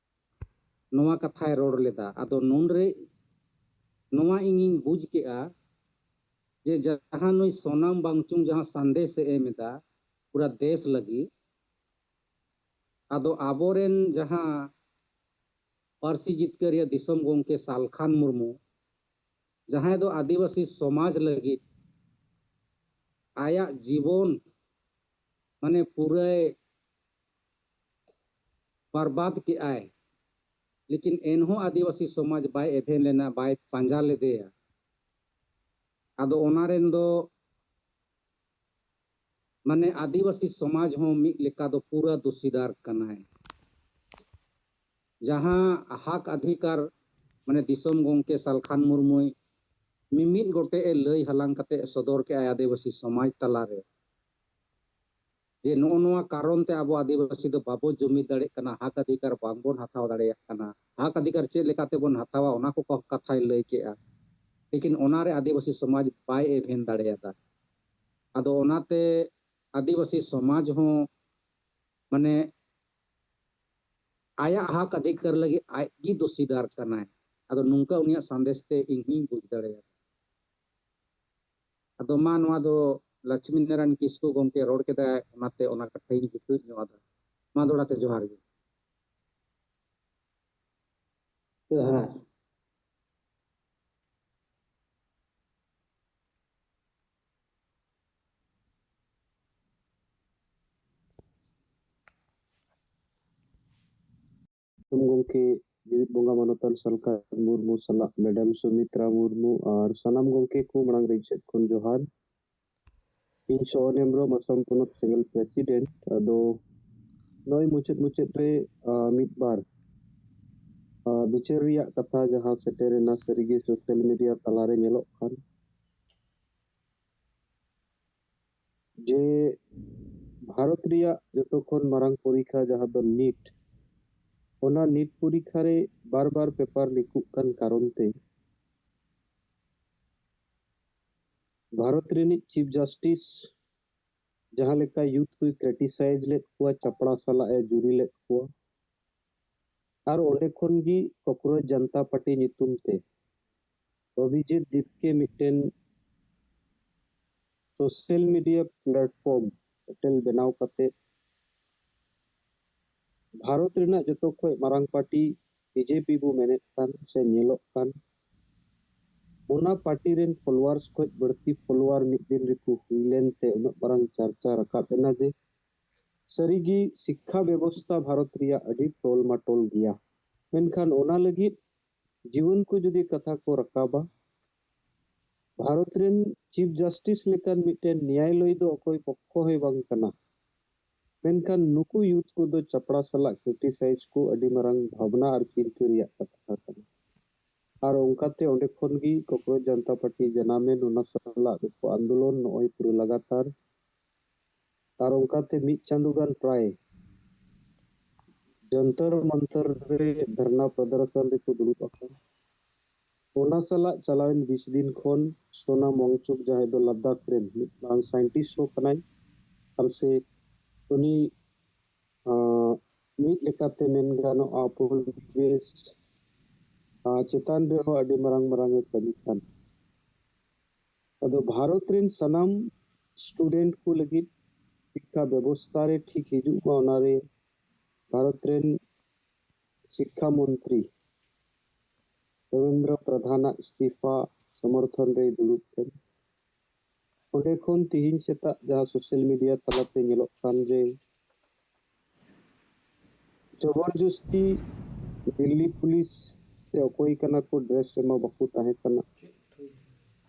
ᱱᱚᱣᱟ ᱠᱟᱛᱷᱟᱭ ᱨᱚᱲ ᱞᱮᱫᱟ᱾ ᱟᱫᱚ ᱱᱩᱱᱨᱮ ᱱᱚᱣᱟ ᱤᱧᱤᱧ ᱵᱩᱡᱽ ᱠᱮᱜᱼᱟ ᱡᱮ ᱡᱟᱦᱟᱸ ᱱᱩᱭ ᱥᱚᱱᱟᱢ ᱵᱟᱝᱪᱩᱝ ᱡᱟᱦᱟᱸ ᱥᱟᱸᱫᱮᱥ ᱮ ᱮᱢ ᱮᱫᱟ ᱯᱩᱨᱟ ᱫᱮᱥ ᱞᱟᱹᱜᱤᱫ, ᱟᱫᱚ ᱟᱵᱚᱨᱮᱱ ᱡᱟᱦᱟᱸ ᱯᱟᱹᱨᱥᱤ ᱡᱤᱛᱠᱟᱹᱨᱤᱭᱟᱹ ᱫᱤᱥᱚᱢ ᱜᱚᱢᱠᱮ ᱥᱟᱞᱠᱷᱟᱱ ᱢᱩᱨᱢᱩ, ᱡᱟᱦᱟᱸᱭ ᱫᱚ ᱟᱹᱫᱤᱵᱟᱹᱥᱤ ᱥᱚᱢᱟᱡᱽ ᱞᱟᱹᱜᱤᱫ ᱟᱭᱟᱜ ᱡᱤᱵᱚᱱ ᱢᱟᱱᱮ ᱯᱩᱨᱟᱹᱭ ᱵᱟᱨᱵᱟᱫ ᱠᱮᱜᱼᱟᱭ, ᱞᱮᱠᱤᱱ ᱮᱱᱦᱚᱸ ᱟᱹᱫᱤᱵᱟᱹᱥᱤ ᱥᱚᱢᱟᱡᱽ ᱵᱟᱭ ᱮᱵᱷᱮᱱ ᱞᱮᱱᱟ, ᱵᱟᱭ ᱯᱟᱸᱡᱟ ᱞᱮᱫᱮᱭᱟ᱾ ᱟᱫᱚ ᱚᱱᱟ ᱨᱮᱱ ᱫᱚ ᱢᱟᱱᱮ ᱟᱹᱫᱤᱵᱟᱹᱥᱤ ᱥᱚᱢᱟᱡᱽ ᱦᱚᱸ ᱢᱤᱫ ᱞᱮᱠᱟ ᱫᱚ ᱯᱩᱨᱟᱹ ᱫᱳᱥᱤᱫᱟᱨ ᱠᱟᱱᱟᱭ᱾ ᱡᱟᱦᱟᱸ ᱦᱟᱠ ᱚᱫᱷᱤᱠᱟᱨ ᱢᱟᱱᱮ ᱫᱤᱥᱚᱢ ᱜᱚᱢᱠᱮ ᱥᱟᱞᱠᱷᱟᱱ ᱢᱩᱨᱢᱩᱭ ᱢᱤᱢᱤᱫ ᱜᱚᱴᱮᱡ ᱮ ᱞᱟᱹᱭ ᱦᱟᱞᱟᱝ ᱠᱟᱛᱮ ᱥᱚᱫᱚᱨ ᱠᱮᱜᱼᱟᱭ ᱟᱹᱫᱤᱵᱟᱹᱥᱤ ᱥᱚᱢᱟᱡᱽ ᱛᱟᱞᱟᱨᱮ, ᱡᱮ ᱱᱚᱜᱼᱚ ᱱᱚᱣᱟ ᱠᱟᱨᱚᱱ ᱛᱮ ᱟᱵᱚ ᱟᱹᱫᱤᱵᱟᱹᱥᱤ ᱫᱚ ᱵᱟᱵᱚ ᱡᱩᱢᱤᱫ ᱫᱟᱲᱮᱭᱟᱜ ᱠᱟᱱᱟ, ᱦᱟᱠ ᱚᱫᱷᱤᱠᱟᱨ ᱵᱟᱝᱵᱚᱱ ᱦᱟᱛᱟᱣ ᱫᱟᱲᱮᱭᱟᱜ ᱠᱟᱱᱟ᱾ ᱦᱟᱠ ᱚᱫᱷᱤᱠᱟᱨ ᱪᱮᱫ ᱞᱮᱠᱟᱛᱮᱵᱚᱱ ᱦᱟᱛᱟᱣᱟ, ᱚᱱᱟ ᱠᱚ ᱠᱟᱛᱷᱟᱭ ᱞᱟᱹᱭ ᱠᱮᱜᱼᱟ᱾ ᱞᱮᱠᱤᱱ ᱚᱱᱟᱨᱮ ᱟᱹᱫᱤᱵᱟᱹᱥᱤ ᱥᱚᱢᱟᱡᱽ ᱵᱟᱭ ᱮᱵᱷᱮᱱ ᱫᱟᱲᱮᱭᱟᱫᱟ᱾ ᱟᱫᱚ ᱚᱱᱟᱛᱮ ᱟᱹᱫᱤᱵᱟᱹᱥᱤ ᱥᱚᱢᱟᱡᱽ ᱦᱚᱸ ᱢᱟᱱᱮ ᱟᱭᱟᱜ ᱦᱟᱠ ᱚᱫᱷᱤᱠᱟᱨ ᱞᱟᱹᱜᱤᱫ ᱟᱡ ᱜᱮ ᱫᱳᱥᱤᱫᱟᱨ ᱠᱟᱱᱟᱭ᱾ ᱟᱫᱚ ᱱᱚᱝᱠᱟ ᱩᱱᱤᱭᱟᱜ ᱥᱟᱸᱫᱮᱥ ᱛᱮ ᱤᱧ ᱦᱚᱸᱧ ᱵᱩᱡᱽ ᱫᱟᱲᱮᱭᱟᱫᱟ᱾ ᱟᱫᱚ ᱢᱟ, ᱱᱚᱣᱟ ᱫᱚ ᱞᱚᱠᱥᱢᱤ ᱱᱟᱨᱟᱭᱚᱱ ᱠᱤᱥᱠᱩ ᱜᱚᱢᱠᱮ ᱨᱚᱲ ᱠᱮᱫᱟᱭ, ᱚᱱᱟᱛᱮ ᱚᱱᱟ ᱠᱟᱛᱷᱟᱧ ᱡᱩᱴᱩᱡ ᱧᱚᱜ ᱟᱫᱟ᱾ ᱢᱟ ᱫᱚᱦᱲᱟ ᱛᱮ ᱡᱚᱦᱟᱨ ᱜᱮ᱾ ᱡᱚᱦᱟᱨ᱾ ᱜᱚᱢᱠᱮ, ᱡᱤᱣᱤᱫ ᱵᱚᱸᱜᱟ ᱢᱟᱱᱚᱛᱟᱱ ᱥᱟᱞᱠᱷᱟᱱ ᱢᱩᱨᱢᱩ ᱥᱟᱞᱟᱜ ᱢᱮᱰᱟᱢ ᱥᱩᱢᱤᱛᱨᱟ ᱢᱩᱨᱢᱩ ᱟᱨ ᱥᱟᱱᱟᱢ ᱜᱚᱢᱠᱮ ᱠᱚ ᱢᱟᱲᱟᱝ ᱨᱮ ᱤᱧ ᱥᱮᱫ ᱠᱷᱚᱱ ᱡᱚᱦᱟᱨ᱾ ᱤᱧ ᱥᱚᱣᱚᱱ ᱦᱮᱢᱵᱨᱚᱢ, ᱟᱥᱟᱢ ᱯᱚᱱᱚᱛ ᱥᱮᱸᱜᱮᱞ ᱯᱨᱮᱥᱤᱰᱮᱱᱴ᱾ ᱟᱫᱚ ᱱᱚᱜᱼᱚᱭ ᱢᱩᱪᱟᱹᱫ ᱢᱩᱪᱟᱹᱫ ᱨᱮ, ᱟ, ᱢᱤᱫ ᱵᱟᱨ, ᱟ, ᱵᱤᱪᱟᱹᱨ ᱨᱮᱭᱟᱜ ᱠᱟᱛᱷᱟ ᱡᱟᱦᱟᱸ ᱥᱮᱴᱮᱨᱮᱱᱟ, ᱥᱟᱹᱨᱤᱜᱮ ᱥᱳᱥᱟᱞ ᱢᱤᱰᱤᱭᱟ ᱛᱟᱞᱟᱨᱮ ᱧᱮᱞᱚᱜ ᱠᱟᱱ ᱡᱮ ᱵᱷᱟᱨᱚᱛ ᱨᱮᱭᱟᱜ ᱡᱚᱛᱚ ᱠᱷᱚᱱ ᱢᱟᱨᱟᱝ ᱯᱚᱨᱤᱠᱷᱟ ᱡᱟᱦᱟᱸ ᱫᱚ ᱱᱤᱴ, ᱚᱱᱟ ᱱᱤᱴ ᱯᱚᱨᱤᱠᱷᱟ ᱨᱮ ᱵᱟᱨ ᱵᱟᱨ ᱯᱮᱯᱟᱨ ᱞᱤᱠᱚᱜ ᱠᱟᱱ ᱠᱟᱨᱚᱱ ᱛᱮ ᱵᱷᱟᱨᱚᱛ ᱨᱤᱱᱤᱡ ᱪᱤᱯ ᱡᱟᱥᱴᱤᱥ ᱡᱟᱦᱟᱸ ᱞᱮᱠᱟ ᱭᱩᱛᱷ ᱠᱚᱭ ᱠᱨᱤᱴᱤᱥᱟᱭᱤᱡᱽ ᱞᱮᱫ ᱠᱚᱣᱟ, ᱪᱟᱯᱲᱟ ᱥᱟᱞᱟᱜ ᱮ ᱡᱩᱨᱤ ᱞᱮᱫ ᱠᱚᱣᱟ, ᱟᱨ ᱚᱸᱰᱮ ᱠᱷᱚᱱ ᱜᱮ ᱠᱚᱠᱨᱳᱪ ᱡᱟᱱᱛᱟ ᱯᱟᱨᱴᱤ ᱧᱩᱛᱩᱢ ᱛᱮ ᱚᱵᱷᱤᱡᱤᱛ ᱫᱤᱯᱠᱮ ᱢᱤᱫᱴᱮᱱ ᱥᱳᱥᱟᱞ ᱢᱤᱰᱤᱭᱟ ᱯᱞᱟᱴᱯᱷᱚᱨᱢ ᱦᱳᱴᱮᱞ ᱵᱮᱱᱟᱣ ᱠᱟᱛᱮ ᱵᱷᱟᱨᱚᱛ ᱨᱮᱱᱟᱜ ᱡᱚᱛᱚ ᱠᱷᱚᱱ ᱢᱟᱨᱟᱝ ᱯᱟᱨᱴᱤ ᱵᱤᱡᱮᱯᱤ ᱵᱚ ᱢᱮᱱᱮᱫ ᱠᱟᱱ ᱥᱮ ᱧᱮᱞᱚᱜ ᱠᱟᱱ, ᱚᱱᱟ ᱯᱟᱨᱴᱤ ᱨᱮᱱ ᱯᱷᱚᱞᱳᱣᱟᱨᱥ ᱠᱷᱚᱱ ᱵᱟᱹᱲᱛᱤ ᱯᱷᱚᱞᱳᱣᱟᱨ ᱢᱤᱫ ᱫᱤᱱ ᱨᱮᱠᱚ ᱦᱩᱭ ᱞᱮᱱᱛᱮ ᱩᱱᱟᱹᱜ ᱢᱟᱨᱟᱝ ᱪᱟᱨᱪᱟ ᱨᱟᱠᱟᱵ ᱮᱱᱟ ᱡᱮ ᱥᱟᱹᱨᱤᱜᱮ ᱥᱤᱠᱠᱷᱟ ᱵᱮᱵᱚᱥᱛᱷᱟ ᱵᱷᱟᱨᱚᱛ ᱨᱮᱭᱟᱜ ᱟᱹᱰᱤ ᱴᱚᱞ ᱢᱟᱴᱚᱞ ᱜᱮᱭᱟ, ᱢᱮᱱᱠᱷᱟᱱ ᱚᱱᱟ ᱞᱟᱹᱜᱤᱫ ᱡᱩᱣᱟᱹᱱ ᱠᱚ ᱡᱩᱫᱤ ᱠᱟᱛᱷᱟ ᱠᱚ ᱨᱟᱠᱟᱵᱟ, ᱵᱷᱟᱨᱚᱛ ᱨᱮᱱ ᱪᱤᱯ ᱡᱟᱥᱴᱤᱥ ᱞᱮᱠᱟᱱ ᱢᱤᱫᱴᱮᱱ ᱱᱮᱭᱟᱭᱞᱚᱭ ᱫᱚ ᱚᱠᱚᱭ ᱯᱚᱠᱠᱷᱚ ᱦᱚᱸᱭ ᱵᱟᱝ ᱠᱟᱱᱟ, ᱢᱮᱱᱠᱷᱟᱱ ᱱᱩᱠᱩ ᱭᱩᱛᱷ ᱠᱚᱫᱚ ᱪᱟᱯᱲᱟ ᱥᱟᱞᱟᱜ ᱠᱨᱤᱴᱤᱥᱟᱭᱤᱡᱽ ᱠᱚ ᱟᱹᱰᱤ ᱢᱟᱨᱟᱝ ᱵᱷᱟᱵᱽᱱᱟ ᱟᱨ ᱪᱤᱱᱛᱟᱹ ᱨᱮᱭᱟᱜ ᱠᱟᱛᱷᱟ ᱠᱟᱱᱟ᱾ ᱟᱨ ᱚᱱᱠᱟᱛᱮ ᱚᱸᱰᱮ ᱠᱷᱚᱱ ᱜᱮ ᱠᱚᱠᱨᱳᱪ ᱡᱟᱱᱛᱟ ᱯᱟᱨᱴᱤ ᱡᱟᱱᱟᱢᱮᱱ, ᱚᱱᱟ ᱥᱟᱞᱟᱜ ᱜᱮᱠᱚ ᱟᱱᱫᱳᱞᱚᱱ ᱱᱚᱜᱼᱚᱭ ᱯᱩᱨᱟᱹ ᱞᱟᱜᱟᱛᱟᱨ᱾ ᱟᱨ ᱚᱱᱠᱟᱛᱮ ᱢᱤᱫ ᱪᱟᱸᱫᱳ ᱜᱟᱱ ᱯᱨᱟᱭ ᱡᱚᱱᱛᱚᱨ ᱢᱚᱱᱛᱚᱨ ᱨᱮ ᱫᱷᱟᱨᱱᱟ ᱯᱨᱚᱫᱚᱨᱥᱚᱱ ᱨᱮᱠᱚ ᱫᱩᱲᱩᱵ ᱟᱠᱟᱱᱟ᱾ ᱚᱱᱟ ᱥᱟᱞᱟᱜ ᱪᱟᱞᱟᱣᱮᱱ ᱵᱤᱥ ᱫᱤᱱ ᱠᱷᱚᱱ ᱥᱳᱱᱟᱢ ᱣᱟᱝᱪᱩᱠ, ᱡᱟᱦᱟᱸᱭ ᱫᱚ ᱞᱟᱫᱟᱠᱷ ᱨᱮᱱ ᱢᱤᱫ ᱢᱟᱨᱟᱝ ᱥᱟᱭᱮᱱᱴᱤᱥᱴ ᱦᱚᱸ ᱠᱟᱱᱟᱭ, ᱟᱨ ᱥᱮ ᱩᱱᱤ, ᱟᱸ, ᱢᱤᱫ ᱞᱮᱠᱟᱛᱮ ᱢᱮᱱ ᱜᱟᱱᱚᱜᱼᱟ, ᱯᱚᱨᱤᱵᱮᱥ, ᱟᱸ, ᱪᱮᱛᱟᱱ ᱨᱮᱦᱚᱸ ᱟᱹᱰᱤ ᱢᱟᱨᱟᱝ ᱢᱟᱨᱟᱝ ᱮ ᱠᱟᱹᱢᱤ ᱠᱟᱱ᱾ ᱟᱫᱚ ᱵᱷᱟᱨᱚᱛ ᱨᱮᱱ ᱥᱟᱱᱟᱢ ᱥᱴᱩᱰᱮᱱᱴ ᱠᱚ ᱞᱟᱹᱜᱤᱫ ᱥᱤᱠᱠᱷᱟ ᱵᱮᱵᱚᱥᱛᱷᱟ ᱨᱮ ᱴᱷᱤᱠ ᱦᱤᱡᱩᱜ ᱢᱟ, ᱚᱱᱟᱨᱮ ᱵᱷᱟᱨᱚᱛ ᱨᱮᱱ ᱥᱤᱠᱠᱷᱟ ᱢᱚᱱᱛᱨᱤ ᱫᱷᱚᱨᱢᱮᱱᱫᱨᱚ ᱯᱨᱚᱫᱷᱟᱱᱟᱜ ᱤᱥᱛᱤᱯᱷᱟ ᱥᱚᱢᱚᱨᱛᱷᱚᱱ ᱨᱮᱭ ᱫᱩᱲᱩᱵ ᱞᱮᱱ᱾ ᱚᱸᱰᱮ ᱠᱷᱚᱱ ᱛᱤᱦᱤᱧ ᱥᱮᱛᱟᱜ ᱡᱟᱦᱟᱸ ᱥᱳᱥᱟᱞ ᱢᱤᱰᱤᱭᱟ ᱛᱟᱞᱟᱛᱮ ᱧᱮᱞᱚᱜ ᱠᱟᱱ ᱡᱮ ᱡᱚᱵᱚᱨᱡᱚᱥᱛᱤ ᱫᱤᱞᱞᱤ ᱯᱩᱞᱤᱥ ᱥᱮ ᱚᱠᱚᱭ ᱠᱟᱱᱟ ᱠᱚ, ᱰᱨᱮᱥ ᱨᱮᱢᱟ ᱵᱟᱠᱚ ᱛᱟᱦᱮᱸ ᱠᱟᱱᱟ,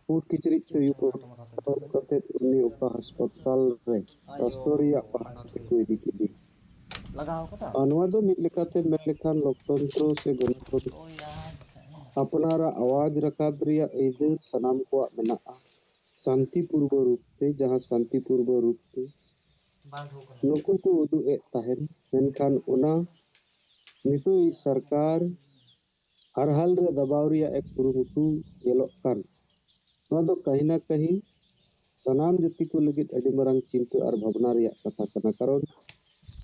ᱯᱩᱸᱰ ᱠᱤᱪᱨᱤᱡ ᱛᱮ ᱦᱚᱨᱚᱜ ᱠᱟᱛᱮ ᱩᱱᱤ ᱚᱠᱟ ᱦᱟᱥᱯᱟᱛᱟᱞ ᱨᱮ ᱥᱟᱥᱛᱚ ᱨᱮᱭᱟᱜ ᱯᱟᱦᱴᱟ ᱛᱮᱠᱚ ᱤᱫᱤ ᱠᱮᱫᱮ᱾ ᱞᱟᱜᱟᱣ ᱠᱟᱫᱟ? ᱟᱨ ᱱᱚᱣᱟ ᱫᱚ ᱢᱤᱫ ᱞᱮᱠᱟᱛᱮ ᱢᱮᱱ ᱞᱮᱠᱷᱟᱱ ᱞᱳᱠᱛᱚᱱᱛᱨᱚ ᱥᱮ ᱜᱚᱱᱚᱛᱚᱱᱛᱨᱚ, ᱳᱭ ᱭᱟᱨ᱾ ᱟᱯᱱᱟᱨᱟᱜ ᱟᱣᱟᱡᱽ ᱨᱟᱠᱟᱵ ᱨᱮᱭᱟᱜ ᱟᱹᱭᱫᱟᱹᱨ ᱥᱟᱱᱟᱢ ᱠᱚᱣᱟᱜ ᱢᱮᱱᱟᱜᱼᱟ, ᱥᱟᱱᱛᱤ ᱯᱩᱨᱵᱚ ᱨᱩᱯ ᱛᱮ, ᱡᱟᱦᱟᱸ ᱥᱟᱱᱛᱤ ᱯᱩᱨᱵᱚ ᱨᱩᱯ ᱛᱮ ᱵᱟᱝ ᱦᱩᱭ ᱠᱟᱱᱟ᱾ ᱱᱩᱠᱩ ᱠᱚ ᱩᱫᱩᱜ ᱮᱫ ᱛᱟᱦᱮᱱ, ᱢᱮᱱᱠᱷᱟᱱ ᱚᱱᱟ ᱱᱤᱛᱚᱜ ᱥᱚᱨᱠᱟᱨ ᱦᱟᱨ ᱦᱟᱞ ᱨᱮ ᱫᱟᱵᱟᱣ ᱨᱮᱭᱟᱜ ᱮ ᱠᱩᱨᱩᱢᱩᱴᱩ ᱧᱮᱞᱚᱜ ᱠᱟᱱ, ᱱᱚᱣᱟ ᱫᱚ ᱠᱟᱹᱦᱤ ᱱᱟ ᱠᱟᱹᱦᱤ ᱥᱟᱱᱟᱢ ᱡᱟᱹᱛᱤ ᱠᱚ ᱞᱟᱹᱜᱤᱫ ᱟᱹᱰᱤ ᱢᱟᱨᱟᱝ ᱪᱤᱱᱛᱟᱹ ᱟᱨ ᱵᱷᱟᱵᱽᱱᱟ ᱨᱮᱭᱟᱜ ᱠᱟᱛᱷᱟ ᱠᱟᱱᱟ᱾ ᱠᱟᱨᱚᱱ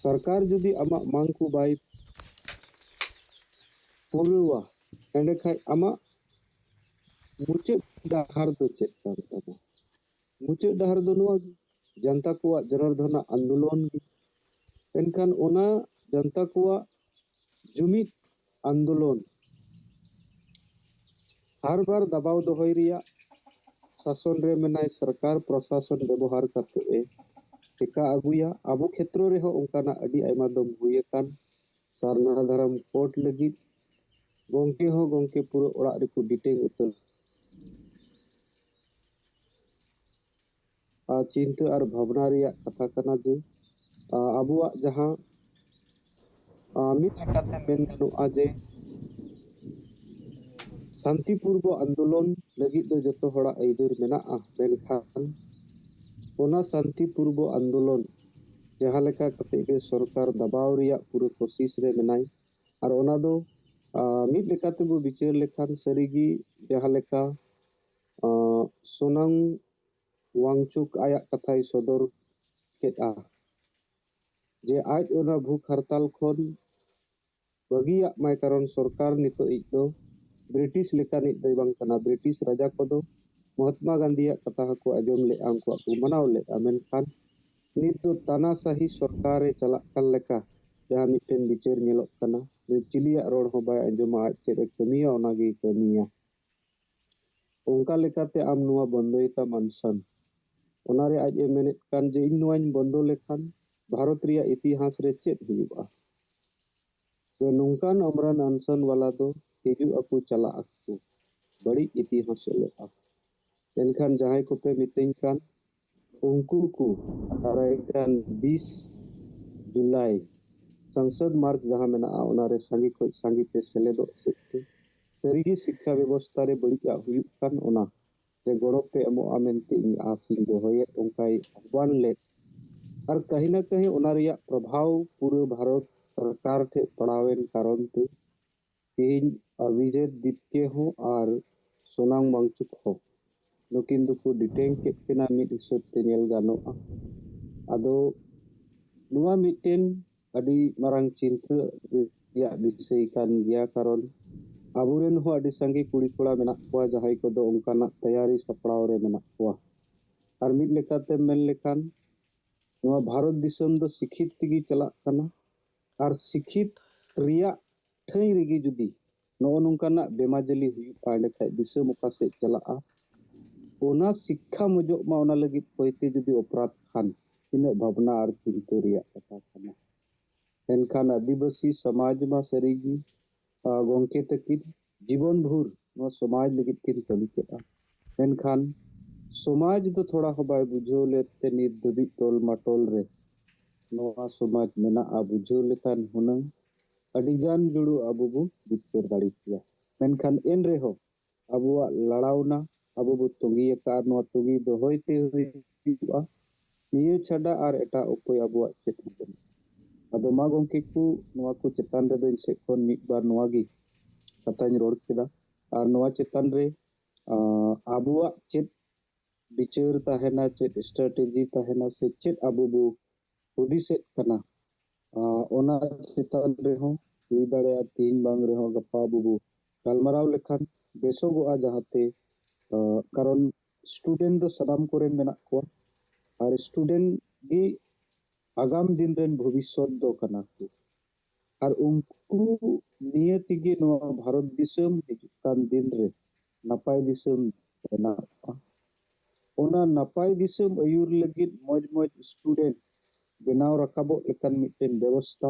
ᱥᱚᱨᱠᱟᱨ ᱡᱩᱫᱤ ᱟᱢᱟᱜ ᱢᱟᱝ ᱠᱚ ᱵᱟᱭ ᱯᱩᱨᱟᱹᱣᱟ, ᱮᱸᱰᱮᱠᱷᱟᱡ ᱟᱢᱟᱜ ᱢᱩᱪᱟᱹᱫ ᱰᱟᱦᱟᱨ ᱫᱚ ᱪᱮᱫ ᱠᱟᱱ ᱛᱟᱢᱟ? ᱢᱩᱪᱟᱹᱫ ᱰᱟᱦᱟᱨ ᱫᱚ ᱱᱚᱣᱟ ᱜᱮ, ᱡᱟᱱᱛᱟ ᱠᱚᱣᱟᱜ ᱡᱚᱱᱚᱨᱫᱷᱚᱱᱟᱜ ᱟᱱᱫᱳᱞᱚᱱ ᱜᱮ᱾ ᱮᱱᱠᱷᱟᱱ ᱚᱱᱟ ᱡᱟᱱᱛᱟ ᱠᱚᱣᱟᱜ ᱡᱩᱢᱤᱫ ᱟᱱᱫᱳᱞᱚᱱ ᱦᱟᱨ ᱵᱟᱨ ᱫᱟᱵᱟᱣ ᱫᱚᱦᱚᱭ ᱨᱮᱭᱟᱜ ᱥᱟᱥᱚᱱ ᱨᱮ ᱢᱮᱱᱟᱭ ᱥᱚᱨᱠᱟᱨ ᱯᱨᱚᱥᱟᱥᱚᱱ ᱵᱮᱵᱚᱦᱟᱨ ᱠᱟᱛᱮ ᱮ ᱴᱮᱠᱟ ᱟᱹᱜᱩᱭᱟ᱾ ᱟᱵᱚ ᱠᱷᱮᱛᱨᱚ ᱨᱮᱦᱚᱸ ᱚᱱᱠᱟᱱᱟᱜ ᱟᱹᱰᱤ ᱟᱭᱢᱟ ᱫᱚᱢ ᱦᱩᱭ ᱟᱠᱟᱱ᱾ ᱥᱟᱨᱱᱟ ᱫᱷᱚᱨᱚᱢ ᱠᱳᱰ ᱞᱟᱹᱜᱤᱫ ᱜᱚᱢᱠᱮ ᱦᱚᱸ ᱜᱚᱢᱠᱮ ᱯᱩᱨᱟᱹ ᱚᱲᱟᱜ ᱨᱮᱠᱚ ᱰᱤᱴᱮᱱ ᱩᱛᱟᱹᱨ᱾ ᱟᱨ ᱪᱤᱱᱛᱟᱹ ᱟᱨ ᱵᱷᱟᱵᱽᱱᱟ ᱨᱮᱭᱟᱜ ᱠᱟᱛᱷᱟ ᱠᱟᱱᱟ ᱡᱮ, ᱟ, ᱟᱵᱚᱣᱟᱜ ᱡᱟᱦᱟᱸ, ᱟ, ᱢᱤᱫ ᱞᱮᱠᱟᱛᱮ ᱢᱮᱱ ᱜᱟᱱᱚᱜᱼᱟ ᱡᱮ ᱥᱟᱱᱛᱤᱯᱩᱨᱵᱚ ᱟᱱᱫᱳᱞᱚᱱ ᱞᱟᱹᱜᱤᱫ ᱫᱚ ᱡᱚᱛᱚ ᱦᱚᱲᱟᱜ ᱟᱹᱭᱫᱟᱹᱨ ᱢᱮᱱᱟᱜᱼᱟ, ᱢᱮᱱᱠᱷᱟᱱ ᱚᱱᱟ ᱥᱟᱱᱛᱤᱯᱩᱨᱵᱚ ᱟᱱᱫᱳᱞᱚᱱ ᱡᱟᱦᱟᱸ ᱞᱮᱠᱟ ᱠᱟᱛᱮ ᱜᱮ ᱥᱚᱨᱠᱟᱨ ᱫᱟᱵᱟᱣ ᱨᱮᱭᱟᱜ ᱯᱩᱨᱟᱹ ᱠᱳᱥᱤᱥ ᱨᱮ ᱢᱮᱱᱟᱭ᱾ ᱟᱨ ᱚᱱᱟ ᱫᱚ, ᱟ, ᱢᱤᱫ ᱞᱮᱠᱟ ᱛᱮᱵᱚ ᱵᱤᱪᱟᱹᱨ ᱞᱮᱠᱷᱟᱱ ᱥᱟᱹᱨᱤᱜᱮ ᱡᱟᱦᱟᱸ ᱞᱮᱠᱟ, ᱟ, ᱥᱳᱱᱟᱝ ᱣᱟᱝᱪᱩᱠ ᱟᱭᱟᱜ ᱠᱟᱛᱷᱟᱭ ᱥᱚᱫᱚᱨ ᱠᱮᱫᱼᱟ ᱡᱮ ᱟᱡ ᱚᱱᱟ ᱵᱷᱩᱠ ᱦᱟᱨᱛᱟᱞ ᱠᱷᱚᱱ ᱵᱟᱹᱜᱤᱭᱟᱜ ᱢᱟᱭ, ᱠᱟᱨᱚᱱ ᱥᱚᱨᱠᱟᱨ ᱱᱤᱛᱚᱜ ᱤᱡ ᱫᱚ ᱵᱨᱤᱴᱤᱥ ᱞᱮᱠᱟᱱᱤᱡ ᱫᱚᱭ ᱵᱟᱝ ᱠᱟᱱᱟ᱾ ᱵᱨᱤᱴᱤᱥ ᱨᱟᱡᱟ ᱠᱚᱫᱚ ᱢᱚᱦᱟᱛᱢᱟ ᱜᱟᱱᱫᱷᱤᱭᱟᱜ ᱠᱟᱛᱷᱟ ᱦᱚᱸᱠᱚ ᱟᱸᱡᱚᱢ ᱞᱮᱫᱼᱟ, ᱩᱱᱠᱩᱣᱟᱜ ᱠᱚ ᱢᱟᱱᱟᱣ ᱞᱮᱫᱼᱟ, ᱢᱮᱱᱠᱷᱟᱱ ᱱᱤᱛ ᱫᱚ ᱛᱟᱱᱟᱥᱟᱦᱤ ᱥᱚᱨᱠᱟᱨ ᱮ ᱪᱟᱞᱟᱜ ᱠᱟᱱ ᱞᱮᱠᱟ ᱡᱟᱦᱟᱸ ᱢᱤᱫᱴᱮᱱ ᱵᱤᱪᱟᱹᱨ ᱧᱮᱞᱚᱜ ᱠᱟᱱᱟ᱾ ᱪᱤᱞᱤᱭᱟᱜ ᱨᱚᱲ ᱦᱚᱸ ᱵᱟᱭ ᱟᱸᱡᱚᱢᱟ, ᱟᱡ ᱪᱮᱫ ᱮ ᱠᱟᱹᱢᱤᱭᱟ ᱚᱱᱟᱜᱮᱭ ᱠᱟᱹᱢᱤᱭᱟ᱾ ᱚᱱᱠᱟ ᱞᱮᱠᱟᱛᱮ ᱟᱢ ᱱᱚᱣᱟ ᱵᱚᱱᱫᱚᱭ ᱛᱟᱢ ᱟᱱᱥᱟᱱ᱾ ᱚᱱᱟᱨᱮ ᱟᱡ ᱮ ᱢᱮᱱᱮᱫ ᱠᱟᱱ ᱡᱮ ᱤᱧ ᱱᱚᱣᱟᱧ ᱵᱚᱱᱫᱚ ᱞᱮᱠᱷᱟᱱ ᱵᱷᱟᱨᱚᱛ ᱨᱮᱭᱟᱜ ᱤᱛᱤᱦᱟᱥ ᱨᱮ ᱪᱮᱫ ᱦᱩᱭᱩᱜᱼᱟ? ᱡᱮ ᱱᱚᱝᱠᱟᱱ ᱚᱢᱨᱟᱱ ᱟᱱᱥᱟᱱ ᱣᱟᱞᱟ ᱫᱚ ᱦᱤᱡᱩᱜ ᱟᱠᱚ, ᱪᱟᱞᱟᱜ ᱟᱠᱚ, ᱵᱟᱹᱲᱤᱡ ᱤᱛᱤᱦᱟᱥ ᱚᱞᱚᱜᱼᱟ᱾ ᱢᱮᱱᱠᱷᱟᱱ ᱡᱟᱦᱟᱸᱭ ᱠᱚᱯᱮ ᱢᱤᱛᱟᱹᱧ ᱠᱟᱱ, ᱩᱱᱠᱩ ᱠᱚ ᱫᱟᱨᱟᱭ ᱠᱟᱱ ᱵᱤᱥ ᱡᱩᱞᱟᱭ ᱥᱚᱝᱥᱚᱫ ᱢᱟᱨᱪ ᱡᱟᱦᱟᱸ ᱢᱮᱱᱟᱜᱼᱟ, ᱚᱱᱟᱨᱮ ᱥᱟᱸᱜᱮ ᱠᱷᱚᱱ ᱥᱟᱸᱜᱮ ᱯᱮ ᱥᱮᱞᱮᱫᱚᱜ ᱥᱮᱫ ᱛᱮ ᱥᱟᱹᱨᱤᱜᱮ ᱥᱤᱠᱠᱷᱟ ᱵᱮᱵᱚᱥᱛᱷᱟ ᱨᱮ ᱵᱟᱹᱲᱤᱡᱟᱜ ᱦᱩᱭᱩᱜ ᱠᱟᱱ, ᱚᱱᱟ ᱨᱮ ᱜᱚᱲᱚ ᱯᱮ ᱮᱢᱚᱜᱼᱟ ᱢᱮᱱᱛᱮ ᱤᱧ ᱟᱸᱥ ᱤᱧ ᱫᱚᱦᱚᱭᱮᱫ, ᱚᱱᱠᱟᱭ ᱟᱦᱵᱟᱱ ᱞᱮᱫ᱾ ᱟᱨ ᱠᱟᱹᱦᱤ ᱱᱟ ᱠᱟᱹᱦᱤ ᱚᱱᱟ ᱨᱮᱭᱟᱜ ᱯᱨᱚᱵᱷᱟᱣ ᱯᱩᱨᱟᱹ ᱵᱷᱟᱨᱚᱛ ᱥᱚᱨᱠᱟᱨ ᱴᱷᱮᱱ ᱯᱟᱲᱟᱣᱮᱱ ᱠᱟᱨᱚᱱ ᱛᱮ ᱛᱮᱦᱮᱧ ᱚᱵᱷᱤᱡᱮᱛ ᱫᱤᱯᱠᱮ ᱦᱚᱸ ᱟᱨ ᱥᱳᱱᱟᱝ ᱣᱟᱝᱪᱩᱠ ᱦᱚᱸ ᱱᱩᱠᱤᱱ ᱫᱚᱠᱚ ᱰᱤᱴᱮᱱ ᱠᱮᱫ ᱠᱤᱱᱟ, ᱢᱤᱫ ᱦᱤᱥᱟᱹᱵ ᱛᱮ ᱧᱮᱞ ᱜᱟᱱᱚᱜᱼᱟ᱾ ᱟᱫᱚ ᱱᱚᱣᱟ ᱢᱤᱫᱴᱮᱱ ᱟᱹᱰᱤ ᱢᱟᱨᱟᱝ ᱪᱤᱱᱛᱟᱹ ᱨᱮᱭᱟᱜ ᱵᱤᱥᱚᱭ ᱠᱟᱱ ᱜᱮᱭᱟ, ᱠᱟᱨᱚᱱ ᱟᱵᱚᱨᱮᱱ ᱦᱚᱸ ᱟᱹᱰᱤ ᱥᱟᱸᱜᱮ ᱠᱩᱲᱤ ᱠᱚᱲᱟ ᱢᱮᱱᱟᱜ ᱠᱚᱣᱟ ᱡᱟᱦᱟᱸᱭ ᱠᱚᱫᱚ ᱚᱱᱠᱟᱱᱟᱜ ᱛᱮᱭᱟᱨᱤ ᱥᱟᱯᱲᱟᱣ ᱨᱮ ᱢᱮᱱᱟᱜ ᱠᱚᱣᱟ᱾ ᱟᱨ ᱢᱤᱫ ᱞᱮᱠᱟᱛᱮᱢ ᱢᱮᱱ ᱞᱮᱠᱷᱟᱱ ᱱᱚᱣᱟ ᱵᱷᱟᱨᱚᱛ ᱫᱤᱥᱚᱢ ᱫᱚ ᱥᱤᱠᱷᱤᱛ ᱛᱮᱜᱮ ᱪᱟᱞᱟᱜ ᱠᱟᱱᱟ, ᱟᱨ ᱥᱤᱠᱷᱤᱛ ᱨᱮᱭᱟᱜ ᱴᱷᱟᱹᱭ ᱨᱮᱜᱮ ᱡᱩᱫᱤ ᱱᱚᱜᱼᱚ ᱱᱚᱝᱠᱟᱱᱟᱜ ᱵᱮᱢᱟᱡᱟᱹᱞᱤ ᱦᱩᱭᱩᱜᱼᱟ, ᱮᱸᱰᱮᱠᱷᱟᱡ ᱫᱤᱥᱚᱢ ᱚᱠᱟ ᱥᱮᱫ ᱪᱟᱞᱟᱜᱼᱟ? ᱚᱱᱟ ᱥᱤᱠᱠᱷᱟ ᱢᱚᱡᱚᱜ ᱢᱟ, ᱚᱱᱟ ᱞᱟᱹᱜᱤᱫ ᱯᱚᱭᱛᱮ ᱡᱩᱫᱤ ᱚᱯᱨᱟᱫᱷ ᱠᱷᱟᱱ, ᱛᱤᱱᱟᱹᱜ ᱵᱷᱟᱵᱽᱱᱟ ᱟᱨ ᱪᱤᱱᱛᱟᱹ ᱨᱮᱭᱟᱜ ᱠᱟᱛᱷᱟ ᱠᱟᱱᱟ᱾ ᱢᱮᱱᱠᱷᱟᱱ ᱟᱹᱫᱤᱵᱟᱹᱥᱤ ᱥᱚᱢᱟᱡᱽ ᱢᱟ ᱥᱟᱹᱨᱤᱜᱮ, ᱟ, ᱜᱚᱢᱠᱮ ᱛᱟᱹᱠᱤᱱ ᱡᱤᱵᱚᱱ ᱵᱷᱳᱨ ᱱᱚᱣᱟ ᱥᱚᱢᱟᱡᱽ ᱞᱟᱹᱜᱤᱫ ᱠᱤᱱ ᱠᱟᱹᱢᱤ ᱠᱮᱫᱼᱟ᱾ ᱢᱮᱱᱠᱷᱟᱱ ᱥᱚᱢᱟᱡᱽ ᱫᱚ ᱛᱷᱚᱲᱟ ᱦᱚᱸ ᱵᱟᱭ ᱵᱩᱡᱷᱟᱹᱣ ᱞᱮᱫ ᱛᱮ ᱱᱤᱛ ᱫᱷᱟᱹᱵᱤᱡ ᱴᱚᱞ ᱢᱟᱴᱚᱞ ᱨᱮ ᱱᱚᱣᱟ ᱥᱚᱢᱟᱡᱽ ᱢᱮᱱᱟᱜᱼᱟ᱾ ᱵᱩᱡᱷᱟᱹᱣ ᱞᱮᱠᱷᱟᱱ ᱦᱩᱱᱟᱹᱝ ᱟᱹᱰᱤᱜᱟᱱ ᱡᱩᱲᱩ ᱟᱵᱚ ᱵᱚ ᱡᱤᱛᱠᱟᱹᱨ ᱫᱟᱲᱮ ᱠᱮᱭᱟ᱾ ᱢᱮᱱᱠᱷᱟᱱ ᱮᱱ ᱨᱮᱦᱚᱸ ᱟᱵᱚᱣᱟᱜ ᱞᱟᱲᱟᱣᱱᱟ, ᱟᱵᱚ ᱵᱚ ᱛᱚᱸᱜᱮ ᱟᱠᱟᱫ, ᱱᱚᱣᱟ ᱛᱚᱸᱜᱮ ᱫᱚᱦᱚᱭ ᱛᱮ ᱦᱩᱭᱩᱜᱼᱟ᱾ ᱱᱤᱭᱟᱹ ᱪᱷᱟᱰᱟ ᱟᱨ ᱮᱴᱟᱜ ᱩᱯᱟᱹᱭ ᱟᱵᱚᱣᱟᱜ ᱪᱮᱫ ᱦᱚᱸ ᱵᱟᱹᱱᱩᱜᱼᱟ᱾ ᱟᱫᱚ ᱢᱟ ᱜᱚᱢᱠᱮ ᱠᱚ, ᱱᱚᱣᱟ ᱠᱚ ᱪᱮᱛᱟᱱ ᱨᱮᱫᱚ ᱤᱧ ᱥᱮᱫ ᱠᱷᱚᱱ ᱢᱤᱫ ᱵᱟᱨ ᱱᱚᱣᱟ ᱜᱮ ᱠᱟᱛᱷᱟᱧ ᱨᱚᱲ ᱠᱮᱫᱟ᱾ ᱟᱨ ᱱᱚᱣᱟ ᱪᱮᱛᱟᱱ ᱨᱮ, ᱟᱸ, ᱟᱵᱚᱣᱟᱜ ᱪᱮᱫ ᱵᱤᱪᱟᱹᱨ ᱛᱟᱦᱮᱱᱟ, ᱪᱮᱫ strategy ᱛᱟᱦᱮᱱᱟ, ᱥᱮ ᱪᱮᱫ ᱟᱵᱚ ᱵᱚ ᱦᱩᱫᱤᱥᱮᱫ ᱠᱟᱱᱟ, ᱟᱸ, ᱚᱱᱟ ᱪᱮᱛᱟᱱ ᱨᱮᱦᱚᱸ ᱦᱩᱭ ᱫᱟᱲᱮᱭᱟᱜᱼᱟ, ᱛᱮᱦᱮᱧ ᱵᱟᱝ ᱨᱮᱦᱚᱸ ᱜᱟᱯᱟ ᱟᱵᱚ ᱵᱚ ᱜᱟᱞᱢᱟᱨᱟᱣ ᱞᱮᱠᱷᱟᱱ ᱵᱮᱥᱚᱜᱚᱜᱼᱟ, ᱡᱟᱦᱟᱸᱛᱮ, ᱟᱸ, ᱠᱟᱨᱚᱱ student ᱫᱚ ᱥᱟᱱᱟᱢ ᱠᱚᱨᱮᱱ ᱢᱮᱱᱟᱜ ᱠᱚᱣᱟ, ᱟᱨ student ᱜᱮ ᱟᱜᱟᱢ ᱫᱤᱱ ᱨᱮᱱ ᱵᱷᱚᱵᱤᱥᱥᱚᱛ ᱫᱚ ᱠᱟᱱᱟ ᱠᱚ᱾ ᱟᱨ ᱩᱱᱠᱩ ᱱᱤᱭᱟᱹ ᱛᱮᱜᱮ ᱱᱚᱣᱟ ᱵᱷᱟᱨᱚᱛ ᱫᱤᱥᱚᱢ ᱦᱤᱡᱩᱜ ᱠᱟᱱ ᱫᱤᱱ ᱨᱮ ᱱᱟᱯᱟᱭ ᱫᱤᱥᱚᱢ ᱵᱮᱱᱟᱜᱼᱟ᱾ ᱚᱱᱟ ᱱᱟᱯᱟᱭ ᱫᱤᱥᱚᱢ ᱟᱹᱭᱩᱨ ᱞᱟᱹᱜᱤᱫ ᱢᱚᱡᱽ ᱢᱚᱡᱽ student ᱵᱮᱱᱟᱣ ᱨᱟᱠᱟᱵᱚᱜ ᱞᱮᱠᱟᱱ ᱢᱤᱫᱴᱮᱱ ᱵᱮᱵᱚᱥᱛᱷᱟ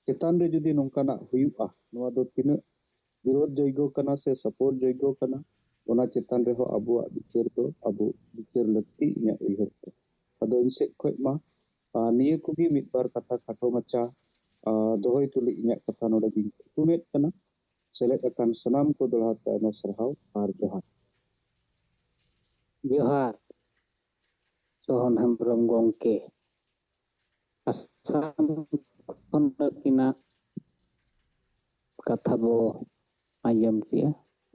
ᱪᱮᱛᱟᱱ ᱨᱮ ᱡᱩᱫᱤ ᱱᱚᱝᱠᱟᱱᱟᱜ ᱦᱩᱭᱩᱜᱼᱟ, ᱱᱚᱣᱟ ᱫᱚ ᱛᱤᱱᱟᱹᱜ ᱵᱤᱨᱳᱫᱷ ᱡᱳᱜᱽᱜᱚ ᱠᱟᱱᱟ ᱥᱮ support ᱡᱳᱜᱽᱜᱚ ᱠᱟᱱᱟ, ᱚᱱᱟ ᱪᱮᱛᱟᱱ ᱨᱮᱦᱚᱸ ᱟᱵᱚᱣᱟᱜ ᱵᱤᱪᱟᱹᱨ ᱫᱚ ᱟᱵᱚ ᱵᱤᱪᱟᱹᱨ ᱞᱟᱹᱠᱛᱤ ᱤᱧᱟᱹᱜ ᱩᱭᱦᱟᱹᱨ ᱛᱮ᱾ ᱟᱫᱚ ᱤᱧ ᱥᱮᱫ ᱠᱷᱚᱱ ᱢᱟ, ᱟᱨ ᱱᱤᱭᱟᱹ ᱠᱚᱜᱮ ᱢᱤᱫ ᱵᱟᱨ ᱠᱟᱛᱷᱟ ᱠᱷᱟᱴᱚ ᱢᱟᱪᱷᱟ, ᱟᱨ ᱫᱚᱦᱚᱭ ᱛᱩᱞᱩᱡ ᱤᱧᱟᱹᱜ ᱠᱟᱛᱷᱟ ᱱᱚᱰᱮ ᱜᱤᱧ ᱛᱷᱩᱠᱩᱢᱮᱫ ᱠᱟᱱᱟ᱾ ᱥᱮᱞᱮᱫ ᱟᱠᱟᱱ ᱥᱟᱱᱟᱢ ᱠᱚ ᱫᱚᱲᱦᱟ ᱛᱮ ᱟᱭᱢᱟ ᱥᱟᱨᱦᱟᱣ ᱟᱨ ᱡᱚᱦᱟᱨ᱾ ᱡᱚᱦᱟᱨ, ᱥᱚᱦᱚᱱ ᱦᱮᱢᱵᱨᱚᱢ ᱜᱚᱢᱠᱮ᱾ ᱟᱥᱟᱢ ᱠᱷᱚᱱ ᱟᱹᱠᱤᱱᱟᱜ ᱠᱟᱛᱷᱟ ᱵᱚ ᱟᱸᱡᱚᱢ ᱠᱮᱜᱼᱟ,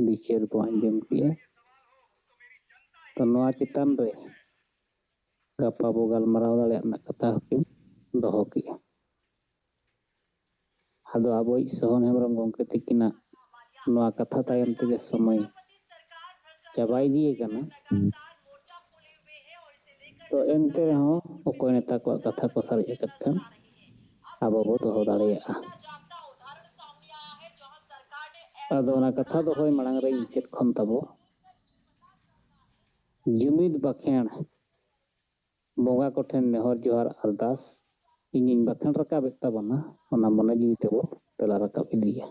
ᱵᱤᱪᱟᱹᱨ ᱵᱚ ᱟᱸᱡᱚᱢ ᱠᱮᱜᱼᱟ᱾ ᱛᱚ, ᱱᱚᱣᱟ ᱪᱮᱛᱟᱱ ᱨᱮ ᱜᱟᱯᱟ ᱵᱚ ᱜᱟᱞᱢᱟᱨᱟᱣ ᱫᱟᱲᱮᱭᱟᱜ ᱨᱮᱱᱟᱜ ᱠᱟᱛᱷᱟ ᱦᱚᱸᱠᱤᱱ ᱫᱚᱦᱚ ᱠᱮᱜᱼᱟ᱾ ᱟᱫᱚ ᱟᱵᱚᱭᱤᱡ ᱥᱚᱦᱚᱱ ᱦᱮᱢᱵᱨᱚᱢ ᱜᱚᱢᱠᱮ ᱛᱤᱠᱤᱱᱟᱜ ᱱᱚᱣᱟ ᱠᱟᱛᱷᱟ ᱛᱟᱭᱚᱢ ᱛᱮᱜᱮ ᱥᱚᱢᱚᱭ ᱪᱟᱵᱟ ᱤᱫᱤᱭ ᱠᱟᱱᱟ᱾ ᱛᱚ, ᱮᱱᱛᱮ ᱨᱮᱦᱚᱸ ᱚᱠᱚᱭ ᱱᱮᱛᱟ ᱠᱚᱣᱟᱜ ᱠᱟᱛᱷᱟ ᱠᱚ ᱥᱟᱨᱮᱡ ᱟᱠᱟᱫ ᱠᱷᱟᱱ ᱟᱵᱚ ᱵᱚ ᱫᱚᱦᱚ ᱫᱟᱲᱮᱭᱟᱜᱼᱟ᱾ ᱟᱫᱚ ᱚᱱᱟ ᱠᱟᱛᱷᱟ ᱫᱚᱦᱚᱭ ᱢᱟᱲᱟᱝ ᱨᱮ ᱤᱧ ᱥᱮᱫ ᱠᱷᱚᱱ ᱛᱟᱵᱚ ᱡᱩᱢᱤᱫ ᱵᱟᱠᱷᱮᱬ ᱵᱚᱸᱜᱟ ᱠᱚᱴᱷᱮᱱ ᱱᱮᱦᱚᱨ ᱡᱚᱦᱟᱨ ᱟᱨᱫᱟᱥ ᱤᱧᱤᱧ ᱵᱟᱠᱷᱮᱬ ᱨᱟᱠᱟᱵᱮᱫ ᱛᱟᱵᱚᱱᱟ, ᱚᱱᱟ ᱢᱚᱱᱮ ᱡᱤᱣᱤ ᱛᱮᱵᱚ ᱛᱮᱞᱟ ᱨᱟᱠᱟᱵ ᱤᱫᱤᱭᱟ᱾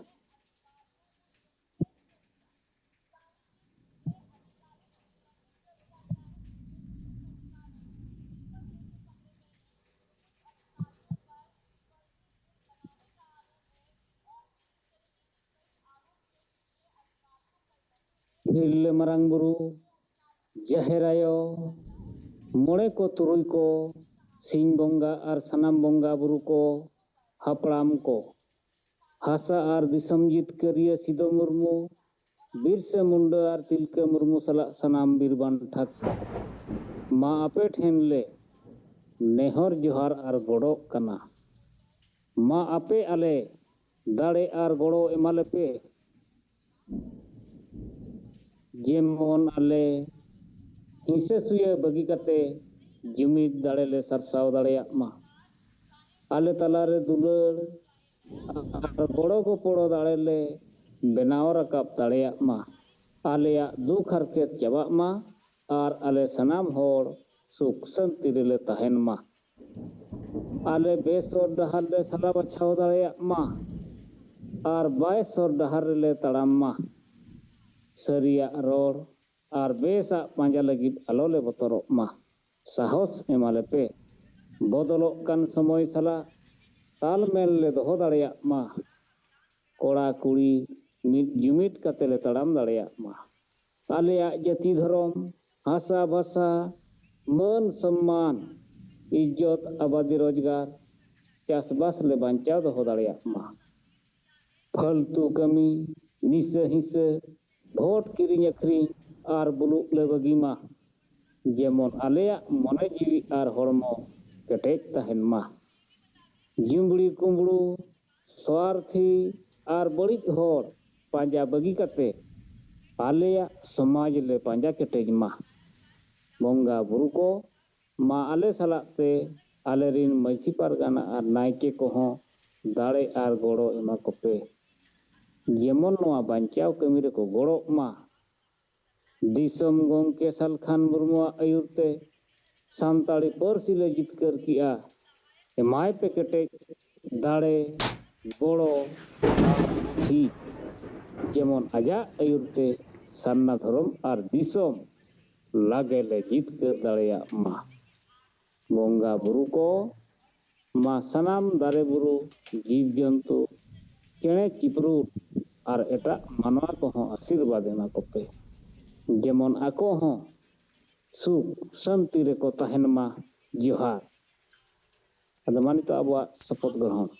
ᱛᱤᱨᱞᱟᱹ ᱢᱟᱨᱟᱝ ᱵᱩᱨᱩ, ᱡᱟᱦᱮᱨ ᱟᱭᱳ, ᱢᱚᱬᱮ ᱠᱚ ᱛᱩᱨᱩᱭ ᱠᱚ, ᱥᱤᱧ ᱵᱚᱸᱜᱟ ᱟᱨ ᱥᱟᱱᱟᱢ ᱵᱚᱸᱜᱟ ᱵᱩᱨᱩ ᱠᱚ, ᱦᱟᱯᱲᱟᱢ ᱠᱚ, ᱦᱟᱥᱟ ᱟᱨ ᱫᱤᱥᱚᱢ ᱡᱤᱛᱠᱟᱹᱨᱤᱭᱟᱹ ᱥᱤᱫᱚ ᱢᱩᱨᱢᱩ, ᱵᱤᱨᱥᱟᱹ ᱢᱩᱱᱰᱟᱹ ᱟᱨ ᱛᱤᱞᱠᱟᱹ ᱢᱩᱨᱢᱩ ᱥᱟᱞᱟᱜ ᱥᱟᱱᱟᱢ ᱵᱤᱨ ᱵᱟᱱᱴᱟ ᱠᱚ, ᱢᱟ ᱟᱯᱮ ᱴᱷᱮᱱ ᱞᱮ ᱱᱮᱦᱚᱨ ᱡᱚᱦᱟᱨ ᱟᱨ ᱜᱚᱰᱚᱜ ᱠᱟᱱᱟ᱾ ᱢᱟ ᱟᱯᱮ ᱟᱞᱮ ᱫᱟᱲᱮ ᱟᱨ ᱜᱚᱲᱚ ᱮᱢᱟ ᱞᱮᱯᱮ, ᱡᱮᱢᱚᱱ ᱟᱞᱮ ᱦᱤᱸᱥᱟᱹ ᱥᱩᱭᱟᱹ ᱵᱟᱹᱜᱤ ᱠᱟᱛᱮ ᱡᱩᱢᱤᱫ ᱫᱟᱲᱮ ᱞᱮ ᱥᱟᱨᱥᱟᱣ ᱫᱟᱲᱮᱭᱟᱜ ᱢᱟ᱾ ᱟᱞᱮ ᱛᱟᱞᱟᱨᱮ ᱫᱩᱞᱟᱹᱲ ᱟᱨ ᱜᱚᱲᱚ ᱜᱚᱯᱚᱲᱚ ᱫᱟᱲᱮ ᱞᱮ ᱵᱮᱱᱟᱣ ᱨᱟᱠᱟᱵ ᱫᱟᱲᱮᱭᱟᱜ ᱢᱟ᱾ ᱟᱞᱮᱭᱟᱜ ᱫᱩᱠ ᱦᱟᱨᱠᱮᱛ ᱪᱟᱵᱟᱜ ᱢᱟ ᱟᱨ ᱟᱞᱮ ᱥᱟᱱᱟᱢ ᱦᱚᱲ ᱥᱩᱠ ᱥᱟᱹᱱᱛᱤ ᱨᱮᱞᱮ ᱛᱟᱦᱮᱱ ᱢᱟ᱾ ᱟᱞᱮ ᱵᱮᱥ ᱦᱚᱨ ᱰᱟᱦᱟᱨ ᱞᱮ ᱥᱟᱞᱟ ᱵᱟᱪᱷᱟᱣ ᱫᱟᱲᱮᱭᱟᱜ ᱢᱟ ᱟᱨ ᱵᱟᱭ ᱥᱚᱨ ᱰᱟᱦᱟᱨ ᱨᱮᱞᱮ ᱛᱟᱲᱟᱢ ᱢᱟ᱾ ᱥᱟᱹᱨᱤᱭᱟᱜ ᱨᱚᱲ ᱟᱨ ᱵᱮᱥᱟᱜ ᱯᱟᱸᱡᱟ ᱞᱟᱹᱜᱤᱫ ᱟᱞᱚ ᱞᱮ ᱵᱚᱛᱚᱨᱚᱜ ᱢᱟ᱾ ᱥᱟᱦᱚᱥ ᱮᱢᱟ ᱞᱮᱯᱮ᱾ ᱵᱚᱫᱚᱞᱚᱜ ᱠᱟᱱ ᱥᱚᱢᱚᱭ ᱥᱟᱞᱟᱜ ᱛᱟᱞᱢᱮᱞ ᱞᱮ ᱫᱚᱦᱚ ᱫᱟᱲᱮᱭᱟᱜ ᱢᱟ᱾ ᱠᱚᱲᱟ ᱠᱩᱲᱤ ᱢᱤᱫ ᱡᱩᱢᱤᱫ ᱠᱟᱛᱮ ᱞᱮ ᱛᱟᱲᱟᱢ ᱫᱟᱲᱮᱭᱟᱜ ᱢᱟ᱾ ᱟᱞᱮᱭᱟᱜ ᱡᱟᱹᱛᱤ ᱫᱷᱚᱨᱚᱢ, ᱦᱟᱥᱟ ᱵᱷᱟᱥᱟ, ᱢᱟᱹᱱ ᱥᱚᱢᱢᱟᱱ, ᱤᱡᱽᱡᱚᱛ ᱟᱵᱟᱫᱤ ᱨᱳᱡᱽᱜᱟᱨ, ᱪᱟᱥᱵᱟᱥ ᱞᱮ ᱵᱟᱧᱪᱟᱣ ᱫᱚᱦᱚ ᱫᱟᱲᱮᱭᱟᱜ ᱢᱟ᱾ ᱯᱷᱟᱹᱞᱛᱩ ᱠᱟᱹᱢᱤ, ᱱᱤᱥᱟᱹ ᱦᱤᱸᱥᱟᱹ, ᱵᱷᱳᱴ ᱠᱤᱨᱤᱧ ᱟᱹᱠᱷᱨᱤᱧ ᱟᱨ ᱵᱩᱞᱩᱜ ᱞᱮ ᱵᱟᱹᱜᱤ ᱢᱟ᱾ ᱡᱮᱢᱚᱱ ᱟᱞᱮᱭᱟᱜ ᱢᱚᱱᱮ ᱡᱤᱣᱤ ᱟᱨ ᱦᱚᱲᱢᱚ ᱠᱮᱴᱮᱡ ᱛᱟᱦᱮᱱ ᱢᱟ᱾ ᱡᱩᱢᱵᱽᱲᱤ ᱠᱩᱢᱵᱽᱲᱩ, ᱥᱣᱟᱨᱛᱷᱤ ᱟᱨ ᱵᱟᱹᱲᱤᱡ ᱦᱚᱲ ᱯᱟᱸᱡᱟ ᱵᱟᱹᱜᱤ ᱠᱟᱛᱮ ᱟᱞᱮᱭᱟᱜ ᱥᱚᱢᱟᱡᱽ ᱞᱮ ᱯᱟᱸᱡᱟ ᱠᱮᱴᱮᱡ ᱢᱟ᱾ ᱵᱚᱸᱜᱟ ᱵᱩᱨᱩ ᱠᱚ, ᱢᱟ ᱟᱞᱮ ᱥᱟᱞᱟᱜ ᱛᱮ ᱟᱞᱮᱨᱤᱱ ᱢᱟᱹᱡᱷᱤ ᱯᱟᱨᱜᱟᱱᱟ ᱟᱨ ᱱᱟᱭᱠᱮ ᱠᱚᱦᱚᱸ ᱫᱟᱲᱮ ᱟᱨ ᱜᱚᱲᱚ ᱮᱢᱟ ᱠᱚᱯᱮ, ᱡᱮᱢᱚᱱ ᱱᱚᱣᱟ ᱵᱟᱧᱪᱟᱣ ᱠᱟᱹᱢᱤ ᱨᱮᱠᱚ ᱜᱚᱲᱚᱜ ᱢᱟ᱾ ᱫᱤᱥᱚᱢ ᱜᱚᱢᱠᱮ ᱥᱟᱞᱠᱷᱟᱱ ᱢᱩᱨᱢᱩᱣᱟᱜ ᱟᱹᱭᱩᱨ ᱛᱮ ᱥᱟᱱᱛᱟᱲᱤ ᱯᱟᱹᱨᱥᱤ ᱞᱮ ᱡᱤᱛᱠᱟᱹᱨ ᱠᱮᱜᱼᱟ᱾ ᱮᱢᱟᱭ ᱯᱮ ᱠᱮᱴᱮᱡ ᱫᱟᱲᱮ, ᱜᱚᱲᱚ, ᱴᱷᱤᱠ ᱡᱮᱢᱚᱱ ᱟᱡᱟᱜ ᱟᱹᱭᱩᱨ ᱛᱮ ᱥᱟᱨᱱᱟ ᱫᱷᱚᱨᱚᱢ ᱟᱨ ᱫᱤᱥᱚᱢ ᱞᱟᱜᱮ ᱞᱮ ᱡᱤᱛᱠᱟᱹᱨ ᱫᱟᱲᱮᱭᱟᱜ ᱢᱟ᱾ ᱵᱚᱸᱜᱟ ᱵᱩᱨᱩ ᱠᱚ, ᱢᱟ ᱥᱟᱱᱟᱢ ᱫᱟᱨᱮ ᱵᱩᱨᱩ, ᱡᱤᱵᱽ ᱡᱚᱱᱛᱩ, ᱪᱮᱬᱮ ᱪᱤᱯᱨᱩᱫ ᱟᱨ ᱮᱴᱟᱜ ᱢᱟᱱᱣᱟ ᱠᱚᱦᱚᱸ ᱟᱥᱤᱨᱵᱟᱫᱽ ᱮᱢᱟ ᱠᱚᱯᱮ, ᱡᱮᱢᱚᱱ ᱟᱠᱚ ᱦᱚᱸ ᱥᱩᱠ ᱥᱟᱱᱛᱤ ᱨᱮᱠᱚ ᱛᱟᱦᱮᱱ ᱢᱟ᱾ ᱡᱚᱦᱟᱨ᱾ ᱟᱫᱚ ᱢᱟ ᱱᱤᱛᱚᱜ ᱟᱵᱚᱣᱟᱜ ᱥᱚᱯᱚᱛ ᱜᱨᱚᱦᱚᱱ᱾